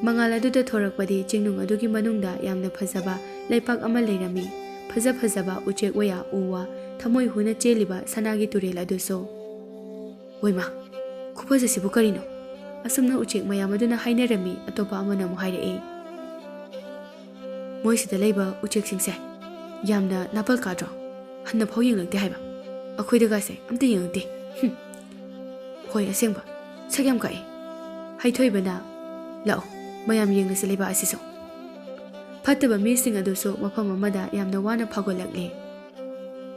ꯃꯉꯥꯜ ꯑꯗꯨꯗ ꯊꯣꯔꯛꯄꯗꯤ ꯆꯤꯡꯅꯨꯡ ꯑꯗꯨꯒꯤ ꯃꯅꯨꯡꯗ ꯌꯥꯝꯅ ꯐꯖꯕ ꯂꯩꯄꯥꯛ ꯑꯃ ꯂꯩꯔꯝꯃꯤ꯫ ꯐꯖ ꯐꯖꯕ ꯎꯆꯦꯛ ꯋꯥꯌꯥ, ꯎ ꯋꯥ, ꯊꯃꯣꯏ ꯍꯨꯅ ꯆꯦꯜꯂꯤꯕ ꯁꯅꯥꯒꯤ ꯇꯨꯔꯦꯜ ꯑꯗꯨꯁꯨ꯫ "ꯍꯣꯏꯃꯥ, ꯈꯨꯐꯖꯁꯤꯕꯨ ꯀꯔꯤꯅꯣ?" ꯑꯁꯨꯝꯅ ꯎꯆꯦꯛ ꯃꯌꯥꯝ ꯑꯗꯨꯅ ꯍꯥꯏꯅꯔꯝꯃꯤ꯫ ꯑꯇꯣꯞꯄ ꯑꯃꯅ ꯑꯃꯨꯛ ꯍꯥꯏꯔꯛꯏ, "ꯃꯣꯏꯁꯤꯗ ꯂꯩꯕ ꯎꯆꯦꯛꯁꯤꯡꯁꯦ ꯌꯥꯝꯅ ꯅꯥꯄꯜ ꯀꯥꯗ꯭ꯔꯣ? ꯍꯟꯅ ꯐꯥꯎ ꯌꯦꯡꯂꯛꯇꯦ ꯍꯥꯏꯕ꯫ ꯑꯩꯈꯣꯏꯗꯒꯁꯦ ꯑꯝꯇ ꯌꯦꯡꯉꯛꯇꯦ꯫ ꯍꯨꯝ꯫ ꯍꯣꯏ, ꯑꯁꯦꯡꯕ꯫ ꯁꯛ ꯌꯥꯝ ꯀꯛꯑꯦ꯫" ꯍꯩꯊꯣꯏꯕꯅ, "ꯂꯥꯛꯑꯣ, ꯃꯌꯥꯝ ꯌꯦꯡꯂꯁꯤ ꯂꯩꯕꯥꯛ ꯑꯁꯤꯁꯨ꯫" ꯐꯠꯇꯕ ꯃꯤꯁꯤꯡ ꯑꯗꯨꯁꯨ ꯃꯐꯝ ꯑꯃꯗ ꯌꯥꯝꯅ ꯋꯥꯅ ꯐꯥꯎꯒꯠꯂꯛꯂꯦ꯫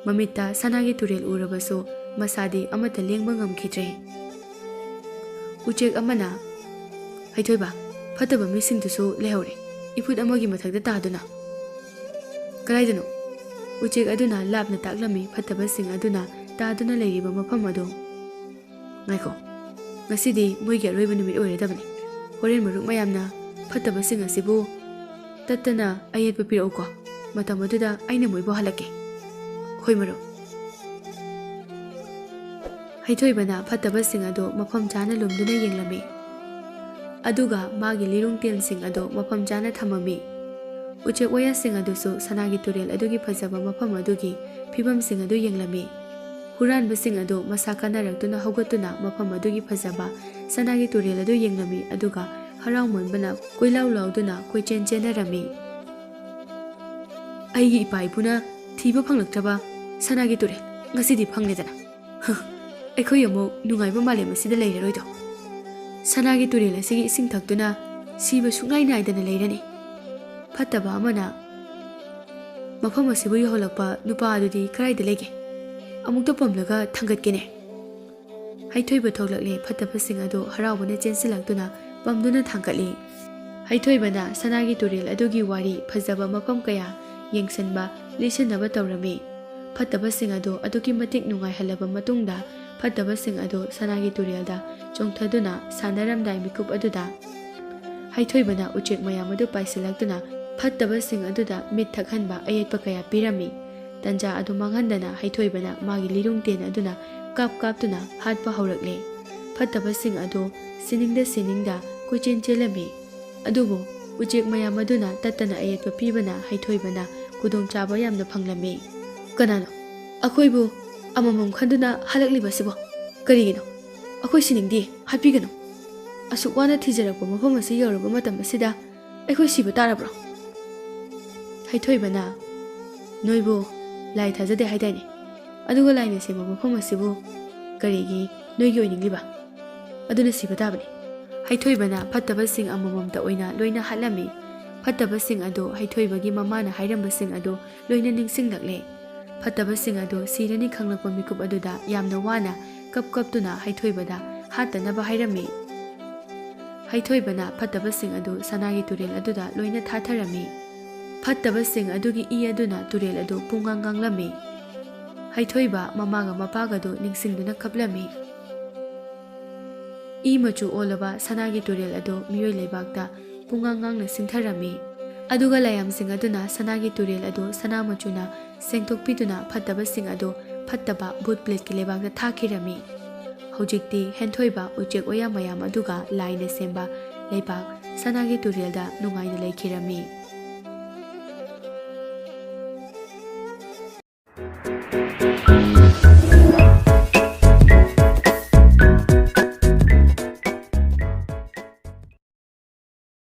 ꯃꯃꯤꯠꯇ ꯁꯅꯥꯒꯤ ꯇꯨꯔꯦꯜ ꯎꯔꯕꯁꯨ ꯃꯁꯥꯗꯤ ꯑꯃꯠꯇ ꯂꯦꯡꯕ ꯉꯝꯈꯤꯗ꯭ꯔꯦ꯫ ꯎꯆꯦꯛ ꯑꯃꯅ, "ꯍꯩꯊꯣꯏꯕ, ꯐꯠꯇꯕ ꯃꯤꯁꯤꯡꯗꯨꯁꯨ ꯂꯩꯍꯧꯔꯦ, ꯏꯐꯨꯠ ꯑꯃꯒꯤ ꯃꯊꯛꯇ ꯇꯥꯗꯨꯅ꯫" "ꯀꯗꯥꯏꯗꯅꯣ?" ꯎꯆꯦꯛ ꯑꯗꯨꯅ ꯂꯥꯞꯅ ꯇꯥꯛꯂꯝꯃꯤ ꯐꯠꯇꯕꯁꯤꯡ ꯑꯗꯨꯅ ꯇꯥꯗꯨꯅ ꯂꯩꯔꯤꯕ ꯃꯐꯝ ꯑꯗꯨ꯫ "ꯉꯥꯏꯈꯣ, ꯉꯁꯤꯗꯤ ꯃꯣꯏꯒꯤ ꯑꯔꯣꯏꯕ ꯅꯨꯃꯤꯠ ꯑꯣꯏꯔꯗꯕꯅꯤ꯫ ꯍꯣꯔꯦꯟ ꯃꯔꯨꯞ ꯃꯌꯥꯝꯅ ꯐꯠꯇꯕꯁꯤꯡ ꯑꯁꯤꯕꯨ ꯇꯠꯇꯅ ꯑꯌꯦꯠꯄ ꯄꯤꯔꯛꯎꯀꯣ꯫ ꯃꯇꯝ ꯑꯗꯨꯗ ꯑꯩꯅ ꯃꯣꯏꯕꯨ ꯍꯜꯂꯛꯀꯦ꯫" "ꯍꯣꯏ ꯃꯔꯨꯞ꯫" ꯍꯩꯊꯣꯏꯕꯅ ꯐꯠꯇꯕꯁꯤꯡ ꯑꯗꯨ ꯃꯐꯝ ꯆꯥꯅ ꯂꯨꯝꯗꯨꯅ ꯌꯦꯡꯂꯝꯃꯤ, ꯑꯗꯨꯒ ꯃꯥꯒꯤ ꯂꯤꯔꯨꯡ ꯇꯦꯟꯁꯤꯡ ꯑꯗꯨ ꯃꯐꯝ ꯆꯥꯅ ꯊꯝꯃꯝꯃꯤ꯫ ꯎꯆꯦꯛ ꯋꯥꯌꯥꯁꯤꯡ ꯑꯗꯨꯁꯨ ꯁꯅꯥꯒꯤ ꯇꯨꯔꯦꯜ ꯑꯗꯨꯒꯤ ꯐꯖꯕ ꯃꯐꯝ ꯑꯗꯨꯒꯤ ꯐꯤꯕꯝꯁꯤꯡ ꯑꯗꯨ ꯌꯦꯡꯂꯝꯃꯤ꯫ ꯍꯨꯔꯥꯟꯕꯁꯤꯡ ꯑꯗꯨ ꯃꯁꯥ ꯀꯟꯅꯔꯛꯇꯨꯅ ꯍꯧꯒꯠꯇꯨꯅ ꯃꯐꯝ ꯑꯗꯨꯒꯤ ꯐꯖꯕ ꯁꯅꯥꯒꯤ ꯇꯨꯔꯦꯜ ꯑꯗꯨ ꯌꯦꯡꯂꯝꯃꯤ, ꯑꯗꯨꯒ ꯍꯔꯥꯎꯃꯟꯕꯅ ꯀꯣꯏꯂꯥꯎ ꯂꯥꯎꯗꯨꯅ ꯀꯣꯏꯆꯦꯟ ꯆꯦꯟꯅꯔꯝꯃꯤ꯫ "ꯑꯩꯒꯤ ꯏꯄꯥ ꯏꯄꯨꯅ ꯊꯤꯕ ꯐꯪꯂꯛꯇ꯭ꯔꯕ ꯁꯅꯥꯒꯤ ꯇꯨꯔꯦꯜ ꯉꯁꯤꯗꯤ ꯐꯪꯂꯦꯗꯅ꯫ ꯍ, ꯑꯩꯈꯣꯏ ꯑꯃꯨꯛ ꯅꯨꯡꯉꯥꯏꯕ ꯃꯥꯂꯦꯝ ꯑꯁꯤꯗ ꯂꯩꯔꯔꯣꯏꯗꯣ꯫ ꯁꯅꯥꯒꯤ ꯇꯨꯔꯦꯜ ꯑꯁꯤꯒꯤ ꯏꯁꯤꯡ ꯊꯛꯇꯨꯅ ꯁꯤꯕ ꯁꯨꯡꯉꯥꯏ ꯅꯥꯏꯗꯅ ꯂꯩꯔꯅꯤ꯫ ꯐꯠꯇꯕ ꯑꯃꯅ ꯃꯐꯝ ꯑꯁꯤꯕꯨ ꯌꯧꯍꯜꯂꯛꯄ ꯅꯨꯄꯥ ꯑꯗꯨꯗꯤ ꯀꯗꯥꯏꯗ ꯂꯩꯒꯦ? ꯑꯃꯨꯛꯇ ꯄꯝꯂꯒ ꯊꯥꯡꯒꯠꯀꯦꯅꯦ꯫" ꯍꯩꯊꯣꯏꯕ ꯊꯣꯛꯂꯛꯂꯦ꯫ ꯐꯠꯇꯕꯁꯤꯡ ꯑꯗꯨ ꯍꯔꯥꯎꯕꯅ ꯆꯦꯟꯁꯤꯜꯂꯛꯇꯨꯅ ꯄꯝꯗꯨꯅ ꯊꯥꯡꯒꯠꯂꯤ꯫ ꯍꯩꯊꯣꯏꯕꯅ ꯁꯅꯥꯒꯤ ꯇꯨꯔꯦꯜ ꯑꯗꯨꯒꯤ ꯋꯥꯔꯤ ꯐꯖꯕ ꯃꯐꯝ ꯀꯌꯥ ꯌꯦꯡꯁꯤꯟꯕ, ꯂꯤꯁꯤꯟꯅꯕ ꯇꯧꯔꯝꯃꯤ꯫ ꯐꯠꯇꯕꯁꯤꯡ ꯑꯗꯨ ꯑꯗꯨꯛꯀꯤ ꯃꯇꯤꯛ ꯅꯨꯡꯉꯥꯏꯍꯜꯂꯕ ꯃꯇꯨꯡꯗ, ꯐꯠꯇꯕꯁꯤꯡ ꯑꯗꯨ ꯁꯅꯥꯒꯤ ꯇꯨꯔꯦꯜꯗ ꯆꯣꯡꯊꯗꯨꯅ ꯁꯥꯟꯅꯔꯝꯗꯥꯏ ꯃꯤꯀꯨꯞ ꯑꯗꯨꯗ, ꯍꯩꯊꯣꯏꯕꯅ ꯎꯆꯦꯛ ꯃꯌꯥꯝ ꯑꯗꯨ ꯄꯥꯏꯁꯤꯜꯂꯛꯇꯨꯅ ꯐꯠꯇꯕꯁꯤꯡ ꯑꯗꯨꯗ ꯃꯤꯠ ꯊꯛꯍꯟꯕ ꯑꯌꯦꯠꯄ ꯀꯌꯥ ꯄꯤꯔꯝꯃꯤ꯫ ꯇꯟꯖꯥ ꯑꯗꯨ ꯃꯥꯡꯍꯟꯗꯅ ꯍꯩꯊꯣꯏꯕꯅ ꯃꯥꯒꯤ ꯂꯤꯔꯨꯡ ꯇꯦꯟ ꯑꯗꯨꯅ ꯀꯥꯞ ꯀꯥꯞꯇꯨꯅ ꯍꯥꯠꯄ ꯍꯧꯔꯛꯂꯦ꯫ ꯐꯠꯇꯕꯁꯤꯡ ꯑꯗꯨ ꯁꯤꯅꯤꯡꯗ ꯁꯤꯅꯤꯡꯗ ꯀꯣꯏꯆꯦꯟ ꯆꯦꯜꯂꯝꯃꯤ꯫ ꯑꯗꯨꯕꯨ ꯎꯆꯦꯛ ꯃꯌꯥꯝ ꯑꯗꯨꯅ ꯇꯠꯇꯅ ꯑꯌꯦꯠꯄ ꯄꯤꯕꯅ ꯍꯩꯊꯣꯏꯕꯅ ꯈꯨꯗꯣꯡꯆꯥꯕ ꯌꯥꯝꯅ ꯐꯪꯂꯝꯃꯤ꯫ "ꯀꯅꯥꯅꯣ ꯑꯩꯈꯣꯏꯕꯨ ꯑꯃꯃꯝ ꯈꯟꯗꯨꯅ ꯍꯜꯂꯛꯂꯤꯕꯁꯤꯕꯣ? ꯀꯔꯤꯒꯤꯅꯣ? ꯑꯩꯈꯣꯏ ꯁꯤꯅꯤꯡꯗꯦ, ꯍꯥꯠꯄꯤꯒꯅꯨ꯫ ꯑꯁꯨꯛ ꯋꯥꯅ ꯊꯤꯖꯔꯛꯄ ꯃꯐꯝ ꯑꯁꯤ ꯌꯧꯔꯕ ꯃꯇꯝ ꯑꯁꯤꯗ ꯑꯩꯈꯣꯏ ꯁꯤꯕ ꯇꯥꯔꯕ꯭ꯔꯣ?" ꯍꯩꯊꯣꯏꯕꯅ, "ꯅꯣꯏꯕꯨ ꯂꯥꯏ ꯊꯥꯖꯗꯦ ꯍꯥꯏꯗꯥꯏꯅꯦ? ꯑꯗꯨꯒ ꯂꯥꯏꯅ ꯁꯦꯝꯕ ꯃꯐꯝ ꯑꯁꯤꯕꯨ ꯀꯔꯤꯒꯤ ꯅꯣꯏꯒꯤ ꯑꯣꯏꯅꯤꯡꯂꯤꯕ? ꯑꯗꯨꯅ ꯁꯤꯕ ꯇꯥꯕꯅꯤ꯫" ꯍꯩꯊꯣꯏꯕꯅ ꯐꯠꯇꯕꯁꯤꯡ ꯑꯃꯃꯝꯇ ꯑꯣꯏꯅ ꯂꯣꯏꯅ ꯍꯥꯠꯂꯝꯃꯤ꯫ ꯐꯠꯇꯕꯁꯤꯡ ꯑꯗꯨ ꯍꯩꯊꯣꯏꯕꯒꯤ ꯃꯃꯥꯅ ꯍꯥꯏꯔꯝꯕꯁꯤꯡ ꯑꯗꯨ ꯂꯣꯏꯅ ꯅꯤꯡꯁꯤꯡꯂꯛꯂꯦ꯫ ꯐꯠꯇꯕꯁꯤꯡ ꯑꯗꯨ ꯁꯤꯔꯅꯤ ꯈꯪꯂꯛꯄ ꯃꯤꯀꯨꯞ ꯑꯗꯨꯗ ꯌꯥꯝꯅ ꯋꯥꯅ ꯀꯞ ꯀꯞꯇꯨꯅ ꯍꯩꯊꯣꯏꯕꯗ ꯍꯥꯠꯇꯅꯕ ꯍꯥꯏꯔꯝꯃꯤ꯫ ꯍꯩꯊꯣꯏꯕꯅ ꯐꯠꯇꯕꯁꯤꯡ ꯑꯗꯨ ꯁꯅꯥꯒꯤ ꯇꯨꯔꯦꯜ ꯑꯗꯨꯗ ꯂꯣꯏꯅ ꯊꯥꯊꯔꯝꯃꯤ꯫ ꯐꯠꯇꯕꯁꯤꯡ ꯑꯗꯨꯒꯤ ꯏ ꯑꯗꯨꯅ ꯇꯨꯔꯦꯜ ꯑꯗꯨ ꯄꯨꯡꯉꯥꯡ ꯉꯥꯡꯂꯝꯃꯤ꯫ ꯍꯩꯊꯣꯏꯕ ꯃꯃꯥꯒ ꯃꯄꯥꯒꯗꯨ ꯅꯤꯡꯁꯤꯡꯗꯨꯅ ꯀꯞꯂꯝꯃꯤ꯫ ꯏ ꯃꯆꯨ ꯑꯣꯜꯂꯕ ꯁꯅꯥꯒꯤ ꯇꯨꯔꯦꯜ ꯑꯗꯨ ꯃꯤꯑꯣꯏ ꯂꯩꯕꯥꯛꯇ ꯄꯨꯡꯉꯥꯡ ꯉꯥꯡꯅ ꯁꯤꯟꯊꯔꯝꯃꯤ꯫ ꯑꯗꯨꯒ ꯂꯥꯏꯌꯥꯝꯁꯤꯡ ꯑꯗꯨꯅ ꯁꯅꯥꯒꯤ ꯇꯨꯔꯦꯜ ꯑꯗꯨ ꯁꯅꯥ ꯃꯆꯨꯅ ꯁꯦꯡꯗꯣꯛꯄꯤꯗꯨꯅ ꯐꯠꯇꯕꯁꯤꯡ ꯑꯗꯨ ꯐꯠꯇꯕ ꯚꯨꯠ ꯄ꯭ꯔꯦꯠꯀꯤ ꯂꯩꯕꯥꯛꯇ ꯊꯥꯈꯤꯔꯝꯃꯤ꯫ ꯍꯧꯖꯤꯛꯇꯤ ꯍꯦꯟꯊꯣꯏꯕ ꯎꯆꯦꯛ ꯋꯥꯌꯥ ꯃꯌꯥꯝ ꯑꯗꯨꯒ ꯂꯥꯏꯅ ꯁꯦꯝꯕ ꯂꯩꯄꯥꯛ ꯁꯅꯥꯒꯤ ꯇꯨꯔꯦꯜꯗ ꯅꯨꯡꯉꯥꯏꯅ ꯂꯩꯈꯤꯔꯝꯃꯤ꯫